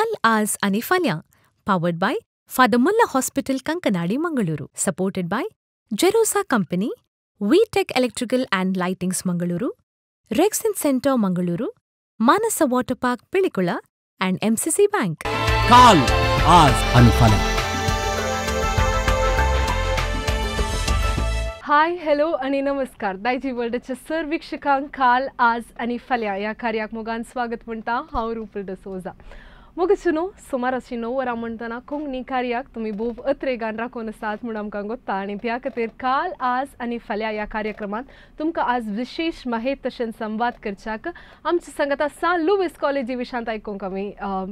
काल, आज आनी फाल्यां, powered by Father Muller hospital, Kankanady, Mangaluru, supported by Jerosa company, V Tech electrical and lightings Mangaluru, Rexin centre Mangaluru, Manasa water park Pilikula and MCC bank. काल, आज आणि फाल्यां. हाय, hello आणि नमस्कार. दायजी वर्ल्डच्या सर वीक्षकांक काल, आज आनी फाल्यां ह्या कार्याक मोगान स्वागत म्हणटा हांव रुपल डसोजा. मोगचुनो सुमाराची 9 वरां म्हणटना कोंकणी कार्याक तुमी भोव अत्रेगान राखून आसात म्हूण आमकां गोत्ता आनी त्या खातीर काल, आज आनी फाल्यां ह्या कार्यक्रमांत तुमकां आज विशेश माहिती तशेंच संवाद करच्याक आमच्या सांगाता सान लुवीस कॉलेजी विशांत आयकूंक आमी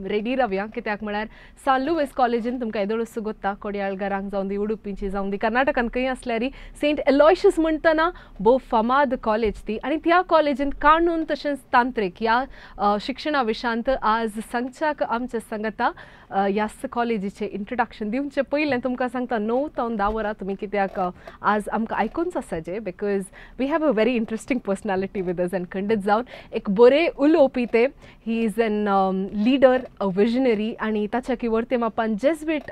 रेडी रावया. कित्याक म्हळ्यार सान लुवीस कॉलेजीन तुमकां येदोळसो गोत्ता, कोडयाळगारांक जावं दी, उडुपीची जावं दी, कर्नाटकान खंय आसल्यार सेंट एलॉयशियस म्हणटना भोव फामाद कॉलेज ती आनी त्या कॉलेजीन कानून तशेंच तांत्रीक ह्या शिक्षणा विशांत आज सांगच्याक आमच्या सांगता ह्याच कॉलेजीचें इंट्रोडक्शन दिवचें पयलें तुमकां सांगता 9 ते 10 वरां तुमी कित्याक आज आमकां आयकूनच आसा जे, because we have a very interesting personality with us and खंडीत जावन एक बरें उलोवपी ते. He is an leader, a visionary आनी ताच्या किवर्ते मापान जेजवीट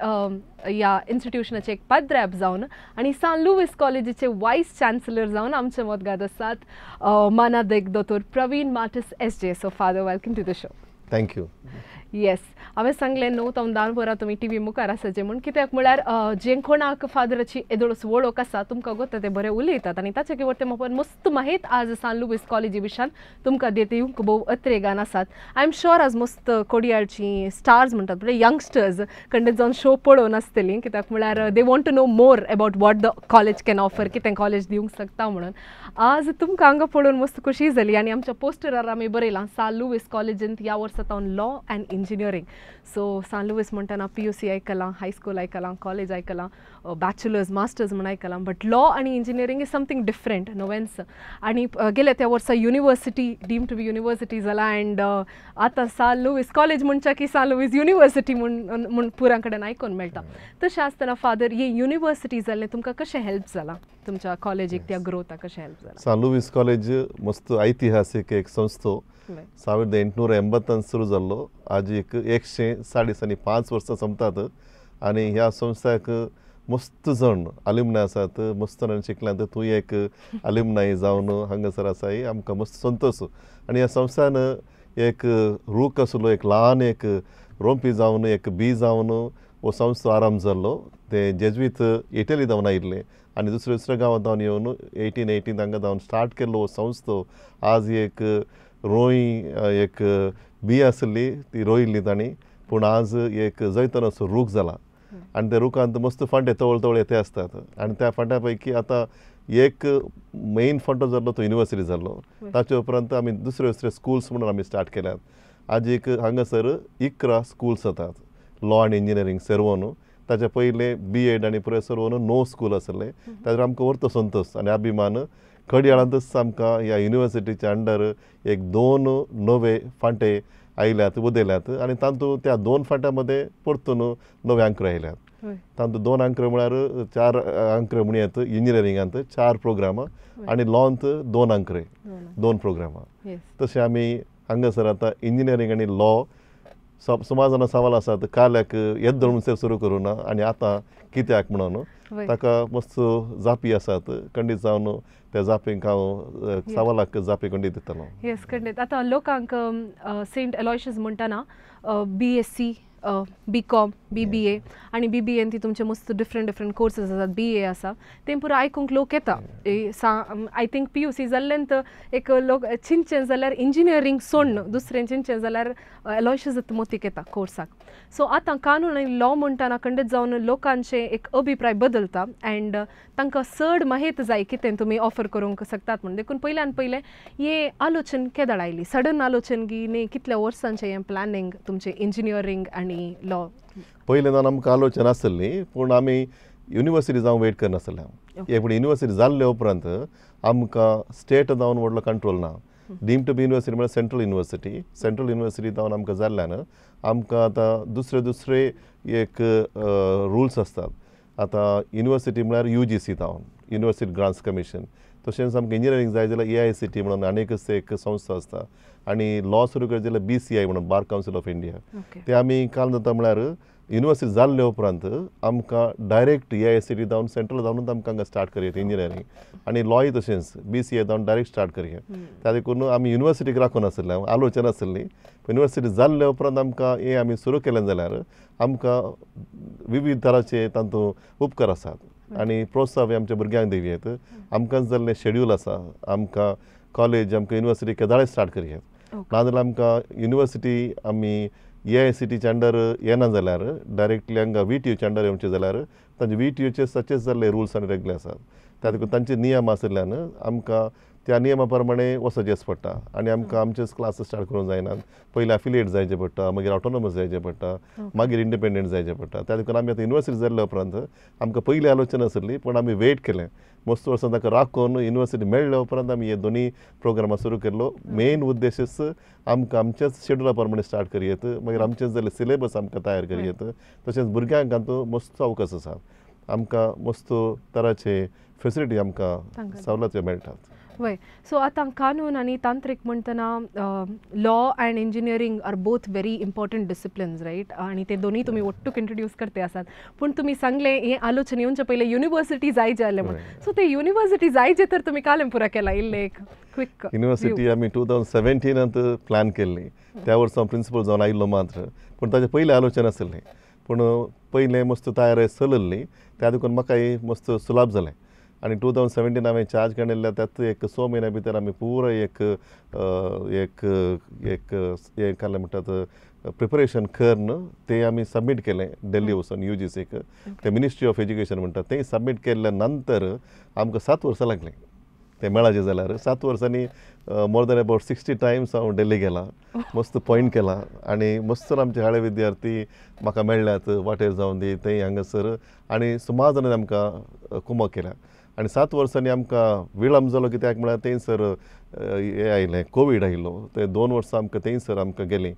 ह्या इन्स्टिट्युशनाचे एक पाद्र्याप जावन आनी सान लुवीस कॉलेजीचे वायस चान्सलर जावन आमचे मदगात आसात मानादेक दोतोर Praveen Martis SJ. So father, welcome to the show. Thank you. Yes, हांवें सांगलें 9 ते 10 वरां तुमी टी व्ही मुखार आसाचे म्हूण, कित्याक म्हळ्यार जे कोणाक फादराची येदोळस वळख आसा तुमकां गोत्ता ते बरे उलयतात आनी ताचे कितें म्हाका मस्त माहीत आज सान लुवीस कॉलेजी विशान तुमकां देत दिवंक भोव अत्रेगान आसात. I am sure आज मस्त कोडियाळची स्टार्स म्हणटात म्हणजे यंगस्टर्स खंडीत जावन शो पळोवन आसतली, कित्याक म्हळ्यार they want to know more about what the college can offer, कितें कॉलेज दिवंक शकता म्हणून. आज तुमकां हांगा पळोवन मस्त खुशी जाली आनी आमच्या पोस्टरार आमी बरयलां सान लुवीस कॉलेजींत ह्या वर्सा तावन law and engineering. So San Luis म्हणटना PUC आयकलां, हायस्कूल आयकलां, कॉलेज आयकलां, बॅचलर्स मास्टर्स म्हण आयकलां, बट लॉ आनी इंजिनियरींग is something different नवेंच. आनी गेल्या त्या वर्सा university deem to be university जाला अँड आतां सान लुवीस कॉलेज म्हणच्या की सान लुवीस युनिवर्सिटी म्हूण म्हूण पुरां कडेन आयकून मेळटा. तशें आसतना फादर, ही युनिवर्सिटी जाल्लें तुमकां कशें हेल्प जालां तुमच्या कॉलेजीक, त्या ग्रोथाक कशें हेल्प जालां? सान लुवीस कॉलेज मस्त ऐतिहासिक एक संस्थो, 1880 सुरू जाल्लो, आज एक 105 वर्सां सोंपतात आनी ह्या संस्थाक मस्त जण अल्युमनाय आसात, मस्त जाणांनी शिकल्यात. तूं एक अल्युमनाय जावन हांगासर आसाय, आमकां मस्त संतोश. आनी ह्या संस्थान एक रूख आसलो, एक ल्हान एक रोंपी जावन एक बी जावन हो संस्था आरंभ जाल्लो. ते जेजवीत इटली जावन आयिल्ले आनी दुसऱ्या दुसऱ्या गांवांत जावन येवन 1818 हांगा जावन स्टार्ट केल्लो हो संस्थो आज एक रोय एक बी आसली ती रोयिल्ली तांणी, पूण आज एक जैतनाचो रूख जाला आनी त्या रुखांत मस्त फांटे तवळ तवळ येते आसतात आनी त्या फांट्या पैकी आतां एक मेन फांटो जाल्लो तो युनिवर्सिटी जाल्लो. ताचे उपरांत आमी दुसरे दुसरे स्कुल्स म्हणून आमी स्टार्ट केल्यात. आज एक हांगासर 11 स्कुल्स जातात लॉ आनी इंजिनियरींग सर्वोन. ताच्या पयलें BEd आनी पुराय सर्वोन 9 स्कूल आसले. ताचेर आमकां व्हडलो संतोश आनी अभिमान. खडयाळांतच आमकां ह्या युनिवर्सिटीच्या अंडर एक 2 नवे फांटे आयल्यात, उदयल्यात आनी तातूंत त्या 2 फांट्या मदें परतून नवे आंकरे आयल्यात. तातूंत 2 आंकरे म्हळ्यार 4 आंकरे म्हणयत इंजिनियरिंगांत 4 प्रोग्रामां आनी लॉंत 2 आंकरे, 2 प्रोग्रामां. तशें आमी हांगासर आतां इंजिनियरींग आनी लॉ समाजान सवाल आसात काल्याक येद्दोळ म्हणसर सुरू करूं ना आनी आतां कित्याक म्हणून ताका मस्त जापी आसात. खंडीत जावन त्या जापींक हांव सवालाक जापी खंडीत दितलो. येस, खंडीत. आतां लोकांक सेंट एलॉयशियस म्हणटना BSc, BCom, BBA आनी BBA ती तुमचे मस्त डिफरंट डिफरंट कोर्सेस आसात, BA आसा, तें पुरो आयकूंक लोक येता. I think PUC जाल्ल्यान एक लोक चिंतचें जाल्यार इंजिनियरींग सोडून दुसरें चिंतचें जाल्यार एलॉयशियस मोतीक येता कोर्साक. सो आतां कानून आनी लॉ म्हणटना खंडीत जावन लोकांचे एक अभिप्राय बदलता अँड तांकां चड माहिती जाय कितें तुमी ऑफर करूंक शकतात म्हूण. देखून पयल्यान पयलें हें आलोचन केदळ आयली, सडन आलोचन गी न्ही, कितल्या वर्सांचें हें प्लॅनिंग तुमचें इंजिनियरींग आनी लॉ? पयलें आमकां आलोचन आसली, पूण आमी युनिवर्सिटी जावन वेट करनासले. एक पूण युनिवर्सिटी जाल्ले उपरांत आमकां स्टेट जावन व्हडलो कंट्रोल ना. डीम टू बी युनिवर्सिटी म्हळ्यार सेंट्रल युनिवर्सिटी, सेंट्रल युनिवर्सिटी जावन आमकां जाल्ल्यान आमकां आतां दुसरे दुसरे एक रुल्स आसतात. आतां युनिवर्सिटी म्हळ्यार UGC जावन युनिवर्सिटी ग्रांट्स कमिशन, तशेंच आमकां इंजिनियरींग जाय जाल्यार AICTE म्हणून आनीक एक संस्था आसता आनी लॉ सुरू करचें जाल्यार BCI म्हणून बार कावन्सील ऑफ इंडिया. ते आमी काल जाता म्हळ्यार युनिवर्सिटी जाल्ले उपरांत आमकां डायरेक्ट AICTE जावन सेंट्रल जावन आमकां हांगा स्टार्ट करया इंजिनियरींग आनी लॉय तशेंच BCI जावन डायरेक्ट स्टार्ट करया. त्या देखून आमी युनिवर्सिटीक राखून आसलें आलोचना आसली. युनिवर्सिटी जाल्ले उपरांत आमकां हें आमी सुरू केलें जाल्यार आमकां विविध तरांचे तातूंत उपकार आसात आनी प्रोत्साहन आमच्या भुरग्यांक दिवयेत. आमकां जाल्लें शेड्यूल आसा, आमकां कॉलेज आमकां युनिवर्सिटी केदाळे स्टार्ट करया. नाजाल्यार आमकां युनिवर्सिटी आमी AICTEच्या अंडर येना जाल्यार डायरेक्टली हांगा VTUच्या अंडर येवचें जाल्यार तांचे VTUचे सचेच जाल्ले रुल्स आनी रेगले आसात. त्या देखून तांचे नियम आशिल्ल्यान आमकां त्या नियमा प्रमाणे वचचेंच पडटा आनी आमकां आमचेच क्लासीस स्टार्ट करूंक जायनात. पयलीं अफिलिएट जायचें पडटा, मागीर ऑटोनॉमस जायचें पडटा, मागीर इंडिपेंडंट जायचें पडटा. त्या देखून आमी आतां युनिवर्सिटी जाल्ल्या उपरांत आमकां पयलीं आलोचना आसली पूण आमी वेट केलें मस्त वर्सां ताका राखून युनिवर्सिटी मेळ्ळ्या उपरांत आमी हे दोनूय प्रोग्रामां सुरू केल्लो. मेन उद्देशच आमकां आमच्याच शेड्युला प्रमाणे स्टार्ट करयेत, मागीर आमचेच जाल्ले सिलेबस आमकां तयार करयेत. तशेंच भुरग्यांक तातूंत मस्त अवकाश आसा, आमकां मस्त तराचे फेसिलिटी आमकां सवलती मेळटात. वय, सो आतां कानून आनी तांत्रीक म्हणटना law and engineering are both very important disciplines right, आनी ते दोनूय तुमी ಒಟ್ಟುಕ್ इंट्रोड्यूस करते आसात. पूण तुमी सांगलें हें आलोचना येवचे पयलें युनिवर्सिटी जायचे जालें म्हण, सो ते युनिवर्सिटी जायचे तर तुमी कालें पुरा केला इल्लें एक क्विक. युनिवर्सिटी आमी 2017 प्लॅन केल्ली, त्या वर्सा हांव प्रिंसिपल जावन आयिल्लो मात्र, पूण ताजे पयलें आलोचना आसलें पूण पयलें मस्त तयार चलल्ली त्या देखून म्हाकाय मस्त सुलाभ जालें. आनी 2017 हांवें चार्ज काडिल्ल्या त्यात एक 6 म्हयन्या भितर आमी पुराय एक एक एक हें काडलें म्हणटात प्रिपरेशन करून तें आमी सबमीट केलें दिल्ली वचून UGCक, तें मिनिस्ट्री ऑफ एज्युकेशन म्हणटात तें सबमीट केल्ल्या नंतर आमकां 7 वर्सां लागलीं तें मेळाचें जाल्यार. 7 वर्सांनी मोर दॅन अबावट 60 टायम्स हांव दिल्ली गेलां, मस्त पॉयंट केला आनी मस्त आमचे हाळे विद्यार्थी म्हाका मेळ्ळ्यात वाटेर जावन दी थंय हांगासर आनी सुमार जाणांनी आमकां कुमक केल्या. आनी 7 वर्सांनी आमकां विळंब जालो कित्याक म्हळ्यार थंयसर हें आयलें कोवीड आयलो, ते 2 वर्सां आमकां थंयसर आमकां गेलीं,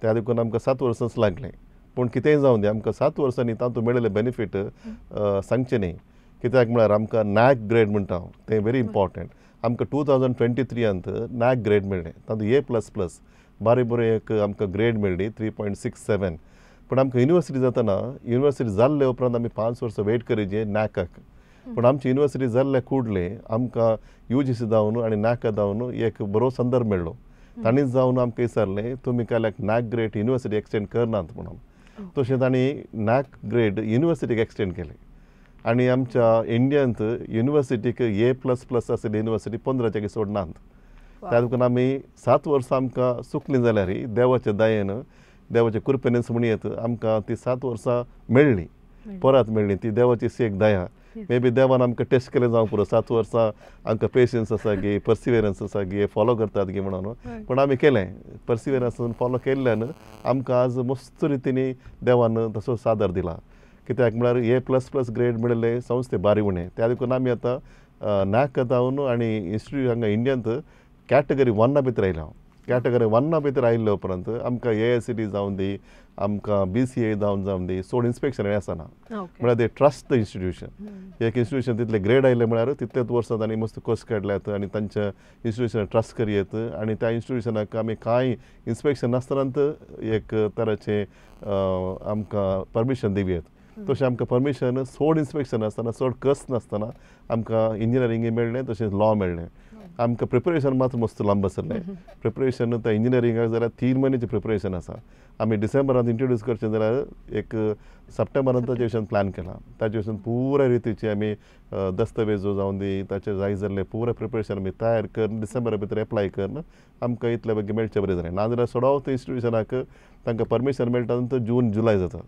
त्या देखून आमकां 7 वर्सांच लागलें. पूण कितेंय जावं दी आमकां 7 वर्सांनी तातूंत मेळिल्लें बेनिफीट सांगचें न्ही, कित्याक म्हळ्यार आमकां नॅक ग्रेड म्हणटा हांव तें व्हेरी इम्पॉर्टंट. आमकां 2023 नॅक ग्रेड मेळ्ळें, तातूंत A++ बारीक बरें एक आमकां ग्रेड मेळ्ळी 3.67. पूण आमकां युनिवर्सिटी जातना युनिवर्सिटी जाल्ले उपरांत आमी 5 वर्सां वेट करीजे नॅकाक, पूण आमची युनिवर्सिटी जाल्ले कुडले आमकां UGC जावन आनी नॅका जावन एक बरो संदर्भ मेळ्ळो. तांणीच जावन आमकां विचारलें तुमी काल्याक नॅक ग्रेड युनिवर्सिटी एक्सटेंड करनात म्हणून, तशें तांणी नॅक ग्रेड युनिवर्सिटीक एक्सटेंड केलें आनी आमच्या इंडियंत युनिवर्सिटीक A++ आशिल्ली युनिवर्सिटी 15च्या चड नात. त्या देखून आमी 7 वर्सां आमकां चुकलीं जाल्यार देवाच्या दयेन देवाच्या कृपेनच म्हणयेत आमकां ती 7 वर्सां मेळ्ळीं, परत मेळ्ळीं. ती देवाची एक दया. मे बी देवान आमकां टेस्ट केलें जावं पुरो, 7 वर्सां आमकां पेशन्स आसा गी पर्सिवियरन्स आसा गी फॉलो करतात गी म्हणून, पूण आमी केलें पर्सिवियरन्स फॉलो केल्ल्यान आमकां आज मस्त रितीनी देवान तसो सादर दिला. कित्याक म्हळ्यार A++ grade मेळिल्ले संस्थे बारी उणें, त्या देखून आमी आतां नॅक जावन आनी इन्स्टिट्यूट हांगा इंडियंत कॅटेगरी 1 भितर आयला हांव. कॅटेगरी 1 भितर आयिल्ले उपरांत आमकां AICTE जावन दी, आमकां BCA जावन दी, चड इन्स्पेक्शन हें आसना. म्हळ्यार ते ट्रस्ट the institution, एक इन्स्टिट्यूशन तितले ग्रेड आयले म्हळ्यार तितलेच वर्सां तांणी मस्त कोर्स काडल्यात आनी तांच्या इन्स्टिट्यूशनाक ट्रस्ट करयेत आनी त्या इन्स्टिट्यूशनाक आमी कांय इन्स्पेक्शन नासतना एक तराचें आमकां परमिशन दिवयेत. तशें आमकां परमिशन चड इन्स्पेक्शन नासतना चड कस नासतना आमकां इंजिनियरींग मेळ्ळें तशेंच लॉ मेळ्ळें. आमकां प्रिपरेशन मात्र मस्त लांब आसलें. प्रिपरेशन त्या इंजिनियरिंगाक जाल्यार 3 म्हयन्याचें प्रिपरेशन आसा. आमी डिसेंबरांत इंट्रोड्यूस करचें जाल्यार एक सप्टेंबरांत ताचे विशयान प्लॅन केला, ताचे विशयान पुराय रितीचे आमी दस्तावेजो जावन दी ताचे जाय जाल्लें पुराय प्रिपरेशन आमी तयार करून डिसेंबरा भितर एप्लाय करून आमकां इतले बेगीन मेळचें बरें जालें. नाजाल्यार सदांच इन्स्टिट्यूशनाक तांकां परमिशन मेळटा नंतर जून जुलय जाता,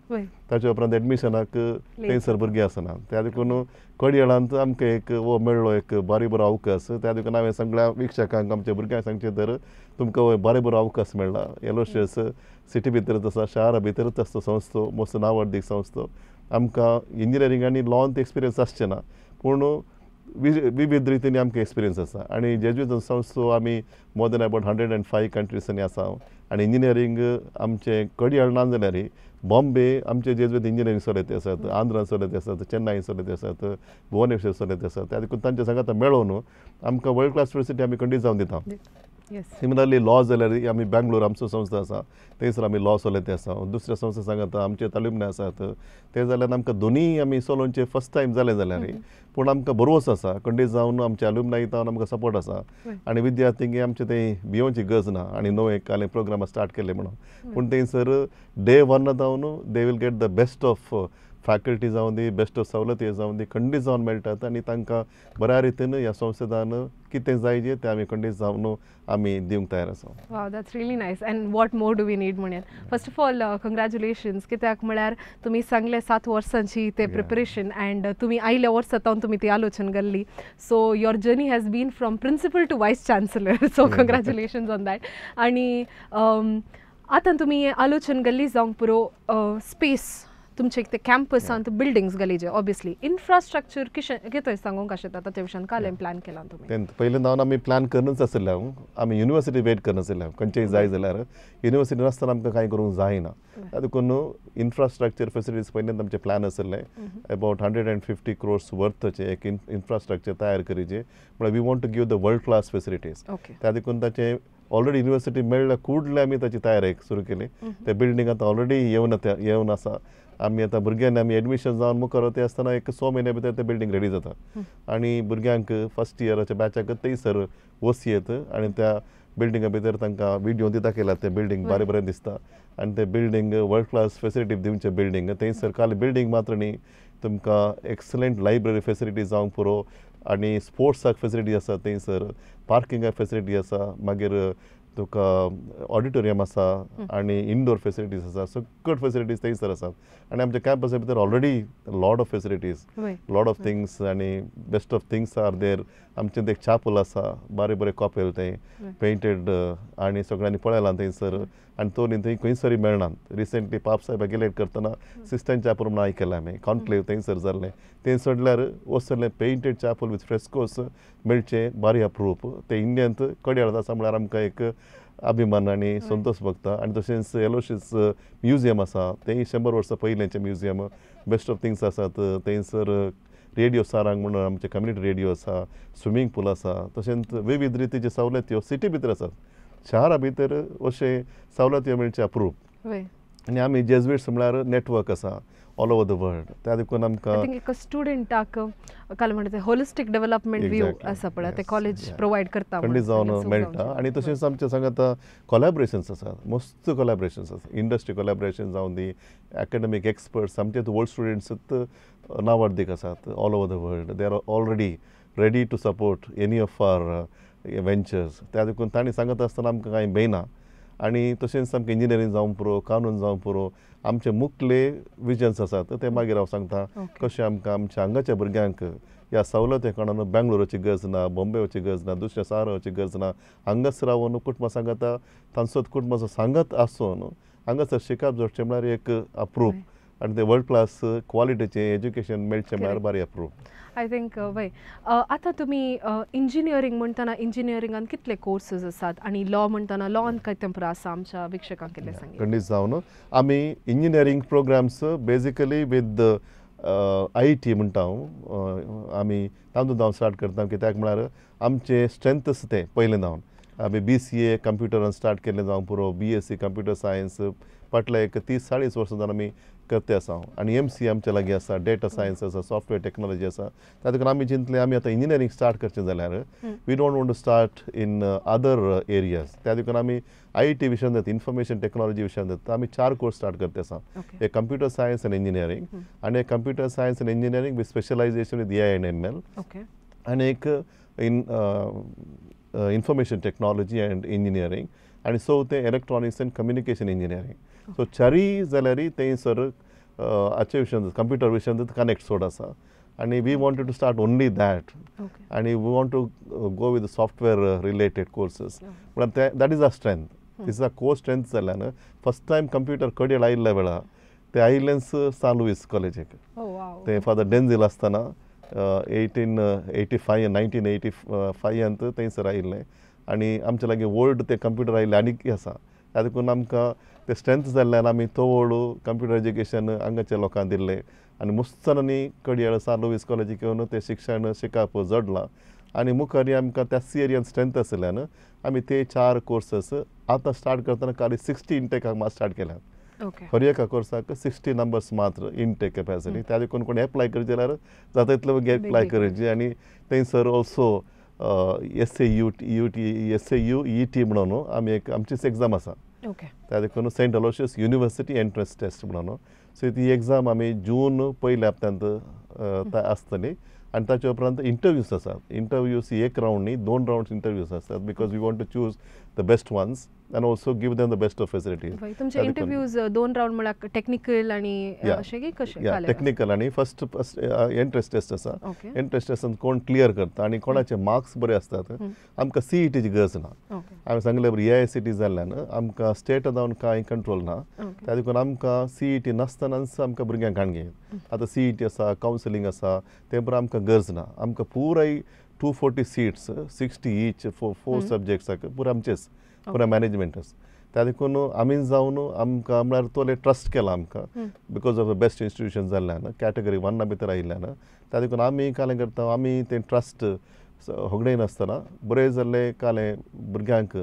ताच्या उपरांत एडमिशनाक थंयसर भुरगीं आसना. त्या देखून कडयेळांत आमकां एक हो मेळ्ळो एक बारी बरो अवकाश. त्या देखून हांवें सगळ्या वीक्षकांक आमच्या भुरग्यांक सांगचें तर तुमकां हो बारी बरो अवकाश मेळ्ळा. एलोशियस सिटी भितरच आसा, शारा भितरच आसता संस्थो, मस्त नांवाडदीक संस्थो. आमकां इंजिनियरींग आनी लॉन एक्सपिरियन्स आसचें ना, पूण विविध रितीन आमकां एक्सपिरियन्स आसा आनी जेज्युइत संस्थो आमी मोर दॅन अबावट 105 कंट्रीसांनी आसा आनी इंजिनियरींग आमचें कडियाळ ना जाल्यार बॉम्बे आमचे जेज्युइत इंजिनियरींग चलयते आसात, आंध्रान चलयते आसात, चेन्नई चलयते आसात, भुवनेश्वर चलयते आसात. त्या देखून तांच्या सांगाता मेळोवन आमकां वर्ल्ड क्लास फेसिलिटी आमी खंडीत जावन दिता. सिमिलरली लॉ जाल्यार आमी बेंगलोर आमचो संस्था आसा थंयसर आमी लॉ चलयते आसा, दुसऱ्या संस्था सांगाता आमचे तालुम्ने आसात ते जाल्यार आमकां दोनूय आमी चलोवचे फर्स्ट टायम जालें जाल्यार पूण आमकां भरवस आसा खंडीत जावन आमच्या एल्युमनाय जावन आमकां सपोर्ट आसा आनी विद्यार्थ्यांक आमचे थंय भियोवची गरज ना आनी नवे काल प्रोग्राम स्टार्ट केले म्हणून पूण थंयसर डे वन जावन they will get the best of faculty जावं दी, बेस्ट ऑफ सवलती जावं दी, खंडीत जावन मेळटात आनी तांकां बऱ्या रितीन ह्या संस्थेन कितें जाय जें तें आमी खंडीत जावन आमी दिवंक तयार आसा. Wow, that's really nice and what more do we need म्हणया. फर्स्ट ऑफ ऑल कंग्रॅच्युलेशन्स, कित्याक म्हळ्यार तुमी सांगलें 7 वर्सांची ते प्रिपरेशन अँड तुमी आयल्या वर्सा तावन तुमी ती आलोचन घाल्ली. So your journey has been from principal to vice chancellor, so congratulations on that. आनी आतां तुमी आलोचन घाल्ली जावंक पुरो स्पेस तुमचे ते कॅम्पसांत बिल्डिंग्स घालीजे, ऑब्वियसली इन्फ्रास्ट्रक्चर कितें कितें सांगूंक आशेता ताच्या विशयान काल प्लॅन केला तुमी? पयलीं जावन आमी प्लॅन करनच आशिल्ले, आमी युनिवर्सिटी वेट करनाशिल्ले खंयचेय जाय जाल्यार युनिवर्सिटी नासतना आमकां कांय करूंक जायना, देखून इन्फ्रास्ट्रक्चर फेसिलिटीज पयलीं आमचे प्लॅन आशिल्ले अबावट 150 क्रोर्स वर्थचे एक इन्फ्रास्ट्रक्चर तयार करीचे, म्हळ्यार we want to give the world class facilities. त्या देखून ताचें ऑलरेडी युनिवर्सिटी मेळ्ळ्या कुडले आमी ताची तयारी सुरू केली. ते बिल्डींग आतां ऑलरेडी येवन आसा. आमी आतां भुरग्यांनी आमी एडमिशन जावन मुखार वता आसतना एक 6 म्हयन्या भितर तें बिल्डींग रेडी जाता आनी भुरग्यांक फर्स्ट इयराच्या बॅचाक थंयसर वसयेत आनी त्या बिल्डिंगा भितर तांकां विडियो दी दाखयला, तें बिल्डींग बरें बरें दिसता आनी तें बिल्डींग वर्ल्ड क्लास फेसिलिटी दिवचें बिल्डींग. थंयसर खाली बिल्डींग मात्र न्ही, तुमकां एक्सलंट लायब्ररी फेसिलिटी जावंक पुरो आनी स्पोर्ट्साक फेसिलिटी आसा थंयसर, पार्किंगाक फेसिलिटी आसा, मागीर तुका ऑडिटोरियम आसा आनी इनडोर फेसिलिटीज आसा, सगळ्यो फेसिलिटीज थंयसर आसात आनी आमच्या कॅम्पसा भितर already lot of facilities, lot of things आनी best of things are there. आमचें एक चापल आसा, बरें बरें कॉपेल थंय पेंटेड आनी सगळ्यांनी पळयलां थंयसर आनी तो न्ही थंय खंयसरूय मेळना. रिसेंटली पाप साहेबाक इलेक्ट करतना सिस्टन चापल म्हणून आयकलां आमी, कॉन्क्लेव थंयसर जाल्लें, थंय सोडल्यार वचसरलें पेंटेड चापल विथ फ्रेस्कोस मेळचें बारी अप्रूप. तें इंडियंत कड्याळ आसा म्हळ्यार आमकां एक अभिमान आनी संतोष भोगता. आनी तशेंच एलोशियस म्युजियम आसा, तेंय 100 वर्सां पयलेंचें म्युजियम, बेस्ट ऑफ थिंग्स आसात थंयसर. रेडियो सारंग म्हणून आमचें कम्युनिटी रेडियो आसा, स्विमींग पूल आसा, तशेंच विविध रितीच्यो सवलत्यो सिटी भितर आसात, शारा भितर अशें सवलत्यो मेळचे अप्रूप. आनी आमी जेज्युइट्स म्हळ्यार नेटवर्क आसा ऑल ओवर the world, त्या देखून आमकां एका स्टुडंटाक काल म्हणटा होलिस्टीक डेव्हलपमेंट व्यू आसा पळय ते कॉलेज प्रोवायड करता, खंडीत जावन मेळटा. आनी तशेंच आमच्या सांगाता कोलॅबरेशन्स आसात, मस्त कोलॅबरेशन्स आसात, इंडस्ट्री कोलॅबरेशन जावन दी, एकाडेमीक एक्सपर्ट्स आमचे ओल्ड स्टुडंट्स नावार्दीक आसात all over the world, they are already ready to support any of our ventures. त्या देखून तांणी सांगत आसतना आमकां कांय बेना. आनी तशेंच आमकां इंजिनियरींग जावंक पुरो, कानून जावंक पुरो, आमचे मुखले विजन्स आसात ते मागीर हांव सांगता कशें आमकां आमच्या हांगाच्या भुरग्यांक ह्या सवलती कारणान बेंगलोराची गरज ना, बॉम्बे वचची गरज ना, दुसऱ्या शारां वचची गरज ना, हांगाच रावन कुटुंबा सांगाता तांचोच कुटुंबाचो सांगात आसून हांगासर शिकप जोडचें म्हळ्यार एक अप्रूप आनी ते वर्ल्ड क्लास क्वॉलिटीचें एज्युकेशन मेळचें म्हळ्यार बारी अप्रूप. I think वय आतां तुमी इंजिनियरींग म्हणटना इंजिनियरिंगान कितले कोर्सीस आसात आनी लॉ म्हणटना लॉन कितें पुरो आसा आमच्या वीक्षकांक कितें सांगीत? खंडीत जावन आमी engineering programmes basically with I T म्हणटा हांव, आमी तातूंत हांव स्टार्ट करता कित्याक म्हळ्यार आमचें स्ट्रेंथ आसा तें पयलें जावन आमी BCA कंप्युटरान स्टार्ट केल्लें जावंक पुरो, BSc computer science फाटल्या एक 30-40 वर्सां जावन आमी करते आसा आनी MC आमच्या लागीं आसा, डेटा सायन्स आसा, सॉफ्टवेअर टेक्नॉलॉजी आसा. त्या देखून आमी चिंतलें आमी आतां इंजिनियरींग स्टार्ट करचें जाल्यार we don't want to start in other areas. त्या देखून आमी IT विशयान जाता, इन्फॉर्मेशन टेक्नॉलॉजी विशयान जाता, आमी 4 कोर्स स्टार्ट करते आसा. एक कंप्युटर सायन्स आनी इंजिनियरींग आनी एक computer science and engineering with specialisation with AI and ML आनी एक in information technology and engineering आनी चवथें electronics and communication engineering. So चारूय जाल्यार थंयसर हाचे विशयान कंप्युटर विशयान कनेक्ट चड आसा आनी we wanted to start only that आनी we want to go with software related courses. म्हळ्यार that is a strength, is a core strength जाल्ल्यान फर्स्ट टायम कंप्युटर कडेन आयिल्ल्या वेळार ते आयिल्लेंच सान लुईस कॉलेजीक, ते फादर डेन्झील आसतना 1885 1985 थंयसर आयिल्लें आनी आमचे लागीं ओल्ड ते कंप्युटर आयिल्ले आनीक आसा. त्या देखून आमकां ते स्ट्रेंथ जाल्ल्यान आमी तोवड कंप्युटर एज्युकेशन हांगाच्या लोकांक दिल्लें आनी मस्त जाणांनी कडयाळ सान लुईस कॉलेजीक येवन तें शिक्षण शिकप जोडलां आनी मुखार आमकां त्याच एरियान स्ट्रेंथ आशिल्ल्यान आमी ते 4 कोर्सेस आतां स्टार्ट करतना खाली 60 इंटेकाक मात स्टार्ट केल्यात. हर एका कोर्साक 60 नंबर्स मात्र इनटेक कॅपॅसिटी. त्या देखून कोण एप्लाय करचे जाल्यार जाता तितले बेगीन एप्लाय करचे. आनी थंयसर also S A U T S A U E T म्हणून आमी एक आमचीच एग्जाम आसा. त्या देखून Saint Aloysius University entrance test म्हणून. सो ती एग्जाम आमी जून पयल्या हप्त्यांत आसतली आनी ताच्या उपरांत इंटरव्यूज आसात. इंटरव्यूज एक रावंड न्ही, 2 रावंड इंटरव्यूज आसतात because we want to choose the best ones and also give them the best of facilities. तुमचे इंटरव्यूज 2 रावंड म्हळ्यार टेक्निकल आनी अशें की कशें? टेक्निकल आनी फर्स्ट एंट्रन्स टेस्ट आसा. एंट्रन्स टेस्टान कोण क्लियर करता आनी कोणाचे मार्क्स बरे आसतात आमकां सीईटीची गरज ना. आमी सांगले बरें AICTE जाल्ल्यान आमकां स्टेटा जावन कांय कंट्रोल ना. त्या देखून आमकां सीईटी नासतनाच आमकां भुरग्यांक काणगे. आतां सीईटी आसा, कावन्सिलींग आसा, तें बरें आमकां गरज ना. आमकां पुराय 240 सीट्स 60 ईच 4 सब्जेक्ट्साक पुराय आमचेच पुराय मॅनेजमेंटच. त्या देखून आमी जावन आमकां म्हळ्यार तोले ट्रस्ट केला आमकां because of the best institution जाल्ल्यान कॅटेगरी 1 भितर आयिल्ल्यान. त्या देखून आमी कालें करता आमी तें ट्रस्ट होगडे नासतना बरें जाल्लें कालें भुरग्यांक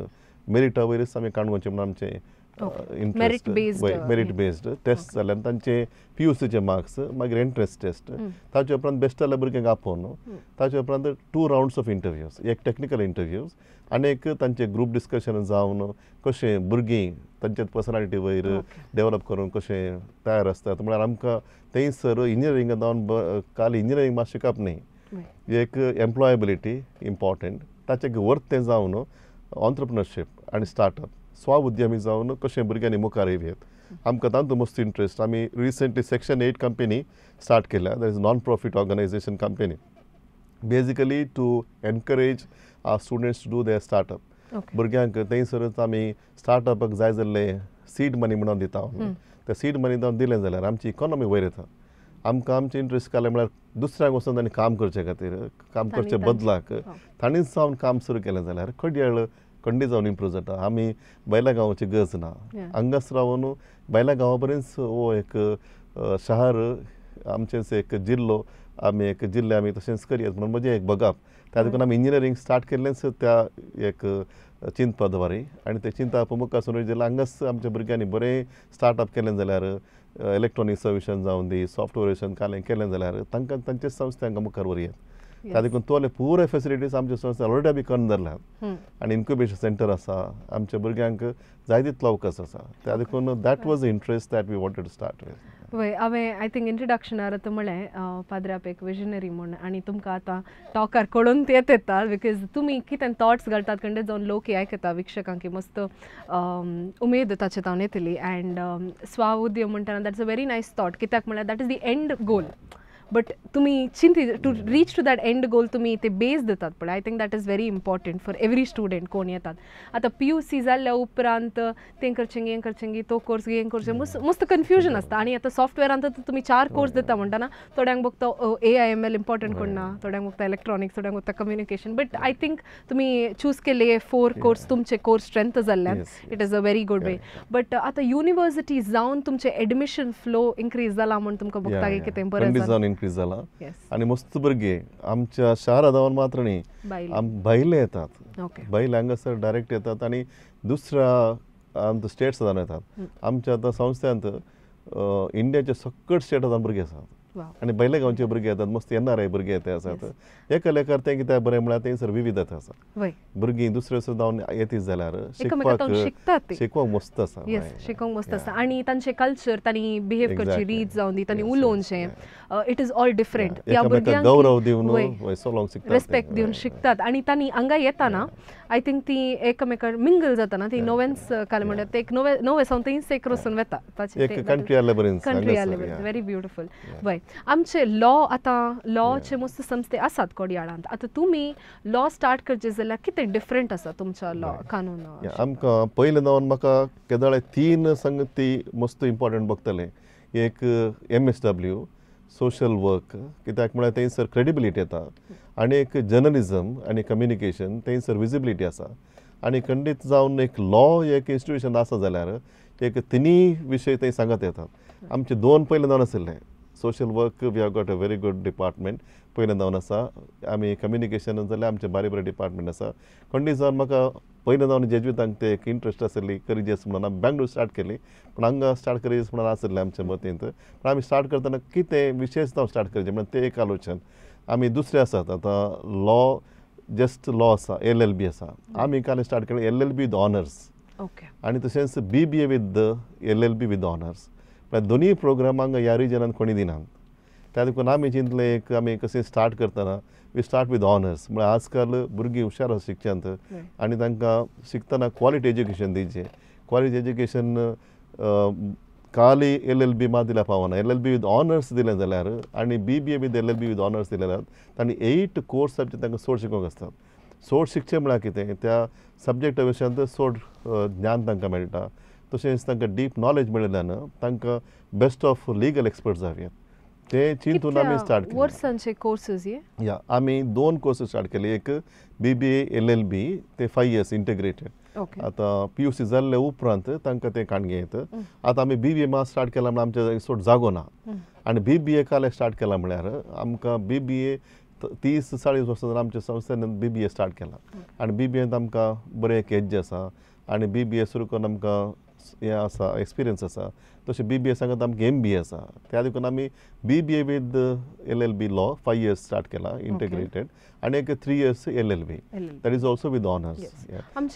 मेरिटा वयरच आमी काणकोणचें म्हणून आमचें इंट्रस्ट मेरीट बेस्ड टेस्ट जाल्यान तांचे PUCचे मार्क्स मागीर एंट्रन्स टेस्ट ताचे उपरांत बेस्ट जाल्ल्या भुरग्यांक आपोवन ताचे उपरांत 2 रावंड्स ऑफ इंटरव्यूज, एक टेक्निकल इंटरव्यूज आनी एक तांचे ग्रूप डिस्कशन जावन कशें भुरगीं तांचे पर्सनालिटी वयर डेवलप करून कशें तयार आसतात. म्हळ्यार आमकां थंयसर इंजिनियरींग जावन काल इंजिनियरींग मात शिकप न्ही, एक एम्प्लॉयबिलिटी इम्पॉर्टंट ताचें वर्थ तें जावन ऑन्ट्रप्रिनरशीप आनी स्टार्टअप स्वउद्यमी जावन कशें भुरग्यांनी मुखार येवयेत आमकां तातूंत मस्त इंट्रस्ट. आमी रिसंटली सेक्शन 8 कंपनी स्टार्ट केल्या, that is non profit organisation company basically to encourage our students to do their startup. भुरग्यांक थंयसरच आमी स्टार्टअपाक जाय जाल्ले सीड मनी म्हणून दिता. ते सीड मनी जावन दिलें जाल्यार आमची इकॉनॉमी वयर येता. आमकां आमचें इंट्रस्ट काडलें म्हळ्यार दुसऱ्यांक वचून तांणी काम करचे खातीर काम करचे बदलाक तांणीच जावन काम सुरू केलें जाल्यार खडयाळ खंडी जावन इम्प्रूव जाता. आमी भायल्या गांवाची गरज ना, हांगाच रावन भायल्या गांवा पर्यंत हो एक शहर आमचेच एक जिल्लो आमी एक जिल्ले आमी तशेंच करयत म्हणून म्हजें एक बघप. त्या देखून आमी इंजिनियरींग स्टार्ट केल्लेंच त्या एक चिंतपा द्वारे आनी तें चिंतप मुखार सरून जाल्यार हांगाच आमच्या भुरग्यांनी बरें स्टार्टअप केलें जाल्यार इलेक्ट्रॉनीक सर्विशन जावन दी सॉफ्टवेअरेशन कालें केलें जाल्यार तांकां तांचे संस्था हांगा मुखार व्हरयत. त्या देखून तोले पुराय फेसिलिटीज आमच्या संस्था ऑलरेडी आमी करून धरल्यात आनी इन्क्युबेशन सेंटर आसा, आमच्या भुरग्यांक जाय तितलो अवकाश आसा. त्या देखून that was the interest that we wanted to start with. वय हांवें I think इंट्रोडक्शनार आतां म्हळें पाद्राप एक विजनरी म्हूण आनी तुमकां आतां टॉकार कळून येत येता because तुमी कितें थॉट्स घालतात कंडे जावन लोक आयकता वीक्षकांक मस्त उमेद ताचे तावन येतली. अँड स्वउद्यम म्हणटना that's a very nice thought कित्याक म्हळ्यार that is the end goal but तुमी चिंती to reach to that end goal तुमी ते बेस दितात पळय. I think that is very important for every student कोण येतात आतां PUC जाल्ल्या उपरांत तें करचें हें करचें तो कोर्स हें करचें मस्त मस्त कन्फ्युजन आसता. आनी आतां सॉफ्टवेअरांत तुमी 4 कोर्स दिता म्हणटना थोड्यांक बघता AIML important कोण ना, थोड्यांक बघता इलेक्ट्रॉनिक्स, थोड्यांक बघता कम्युनिकेशन. बट I think तुमी चूज केल्ले 4 कोर्स तुमचे कोर्स स्ट्रेंथ जाल्ल्यान it is a very good way. But आतां युनिवर्सिटी जावन तुमचें एडमिशन फ्लो इन्क्रीज जाला म्हूण तुमकां बघता की कितें बरें जावन इन्क्रीज जाला आनी मस्त भुरगे आमच्या शारां जावन मात्र न्ही भायले येतात, भायले हांगासर डायरेक्ट येतात आनी दुसऱ्या आमच्या स्टेट्स जावन येतात. आमच्या आतां संस्थांत इंडियाच्या सगळे स्टेटां जावन भुरगे आसात आनी भायल्या गांवचे भुरगे येतात, मस्त NRI भुरगे येते आसात. एका लेखार तें कित्याक बरें म्हळ्यार थंयसर विविधता आसा, भुरगीं दुसरे जावन येतीत जाल्यार शिकपाक शिकूंक मस्त आसा, शिकूंक मस्त आसा आनी तांचें कल्चर तांणी बिहेव करची रीत जावन दी तांणी उलोवचें it is all different. त्या भुरग्यांक गौरव दिवन रिस्पेक्ट दिवन शिकतात आनी तांणी हांगा येताना I think ती एकामेकां मिंगल जाताना ती नोवेंच काल म्हणटात ते एक नवे नवे सावन थंयच एक रसून वता कंट्री आसले बरें, कंट्री आसले बरें. Very beautiful. वय आमचे लॉ आतां लॉचे मस्त संस्थे आसात कोडयाळांत. आतां तुमी लॉ स्टार्ट करचे जाल्यार कितें डिफरंट आसा तुमच्या लॉ कानून? आमकां पयलें जावन म्हाका केदळे 3 संगती मस्त इम्पॉर्टंट बघतले. एक MSW, सोशल वर्क कित्याक म्हळ्यार थंयसर क्रेडिबिलिटी येता आनी एक जर्नलिजम आनी कम्युनिकेशन थंयसर विजिबिलिटी आसा आनी खंडीत जावन एक लॉ एक इन्स्टिट्यूशन आसा जाल्यार एक तिनूय विशय थंय सांगत येतात. आमचे दोन पयले जावन आशिल्ले social work we have got a very good department पयलें जावन आसा. आमी कम्युनिकेशन जाल्यार आमचें बारीक बरें डिपार्टमेंट आसा. खंडीत जावन म्हाका पयलें जावन जेज्वितांक ते एक इंट्रस्ट आशिल्ली करिजेस म्हणून आमी बेंगलोर स्टार्ट केली पूण हांगा स्टार्ट करिजेस म्हणून आशिल्लें आमच्या मतींत. पूण आमी स्टार्ट करतना कितें विशेश जावन स्टार्ट करचें म्हणून तें एक आलोचन. आमी दुसरें आसात आतां लॉ जस्ट लॉ आसा LLB आसा आमी काल स्टार्ट केलें LLB with honours आनी तशेंच BBA with LLB with honours. म्हळ्यार दोनूय प्रोग्रामांक ह्या रिजनान कोणी दिनात. त्या देखून आमी चिंतलें एक आमी कशें स्टार्ट करतना we start with honours. म्हळ्यार आजकाल भुरगीं हुशार आसा शिकच्यांत आनी तांकां शिकतना क्वॉलिटी एज्युकेशन दिवचें. क्वॉलिटी एज्युकेशन खाली LLB मात दिल्यार पावना. LLB with honours दिलें जाल्यार आनी BBA with LLB with honours दिलें जाल्यार तांणी 8 कोर्स सब्जेक्ट तांकां चड शिकोवंक आसतात. चड शिकचें म्हळ्यार कितें त्या सब्जेक्टा विशयांत चड ज्ञान तांकां मेळटा तशेंच तांकां डीप नॉलेज मेळिल्ल्यान तांकां बेस्ट ऑफ लिगल एक्सपर्ट जावया ते चिंतून आमी स्टार्ट केलें. वर्सांचे कोर्सेस हे या आमी 2 कोर्सेस स्टार्ट केले. एक BBA LLB ते 5 इयर्स इंटिग्रेटेड. आतां PUC जाल्ले उपरांत तांकां तें काणगे येता. आतां आमी BBA मात स्टार्ट केला म्हळ्यार आमच्या चड जागो ना आनी BBA काल स्टार्ट केला म्हळ्यार आमकां BBA 30-40 वर्सां आमच्या संस्थेन BBA start केला आनी BBAंत आमकां बरें एक एज आसा आनी BBA सुरू करून आमकां हें आसा एक्सपिरियन्स आसा. तशें BBA सांगत आमकां MBA आसा त्या देखून आमी BBA with LLB law 5 years start केला इंटिग्रेटेड आनी एक 3 years LLB that is also with honours.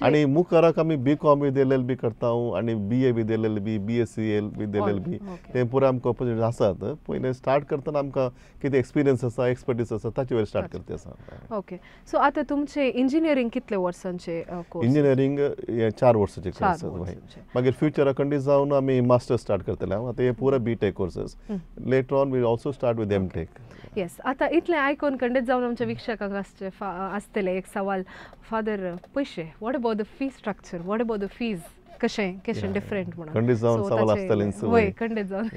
आनी मुखाराक आमी BCom with LLB करता आनी BA with LLB BSc with LLB ते पुराय आमकां ऑपोर्चुनिटी आसात. पयलें स्टार्ट करतना आमकां कितें एक्सपिरियन्स आसा एक्सपर्टीज आसा ताचे वयर स्टार्ट करते आसा. ओके सो आतां तुमचें इंजिनियरींग कितले वर्सांचे कोर्स? इंजिनियरींग 4 वर्सांचे कोर्स. मागीर फ्युचराक खंडीत जावन आमी मास्टर्स स्टार्ट करतले. आतां हे पुरा BTech courses later on we also start with MTech. Yes आतां इतलें आयकून खंडीत जावन आमच्या वीक्षकांक आसचे आसतलें एक सवाल, फादर पयशे what about the fee structure, what about the fees कशें कशें डिफरंट म्हणून खंडीत जावन सवाल आसतलें. वय खंडीत जावन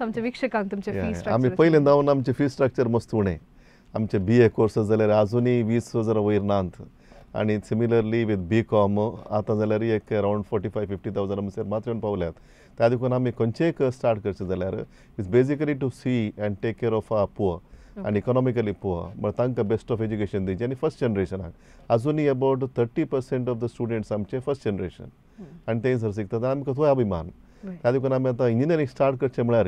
आमच्या वीक्षकांक तुमचें फी स्ट्रक्चर. आमी पयलें जावन आमचें फी स्ट्रक्चर मस्त उणें. आमचे BA courses जाल्यार आजुनूय 20,000 वयर नात आनी सिमिलरली विथ BCom आतां जाल्यार एक अरावंड 45-50,000 आमचेर मात्र येवन पावल्यात. त्या देखून आमी खंयचेय स्टार्ट करचें जाल्यार it's basically to see and take care of a poor आनी इकॉनॉमिकली पुअर म्हळ्यार तांकां बेस्ट ऑफ एज्युकेशन दिवचें. आनी फर्स्ट जनरेशनाक आजुनूय अबावट 30% ऑफ the students आमचे फर्स्ट जनरेशन आनी ते जर शिकतात आमकां थंय अभिमान. त्या देखून आमी आतां इंजिनियरींग स्टार्ट करचें म्हळ्यार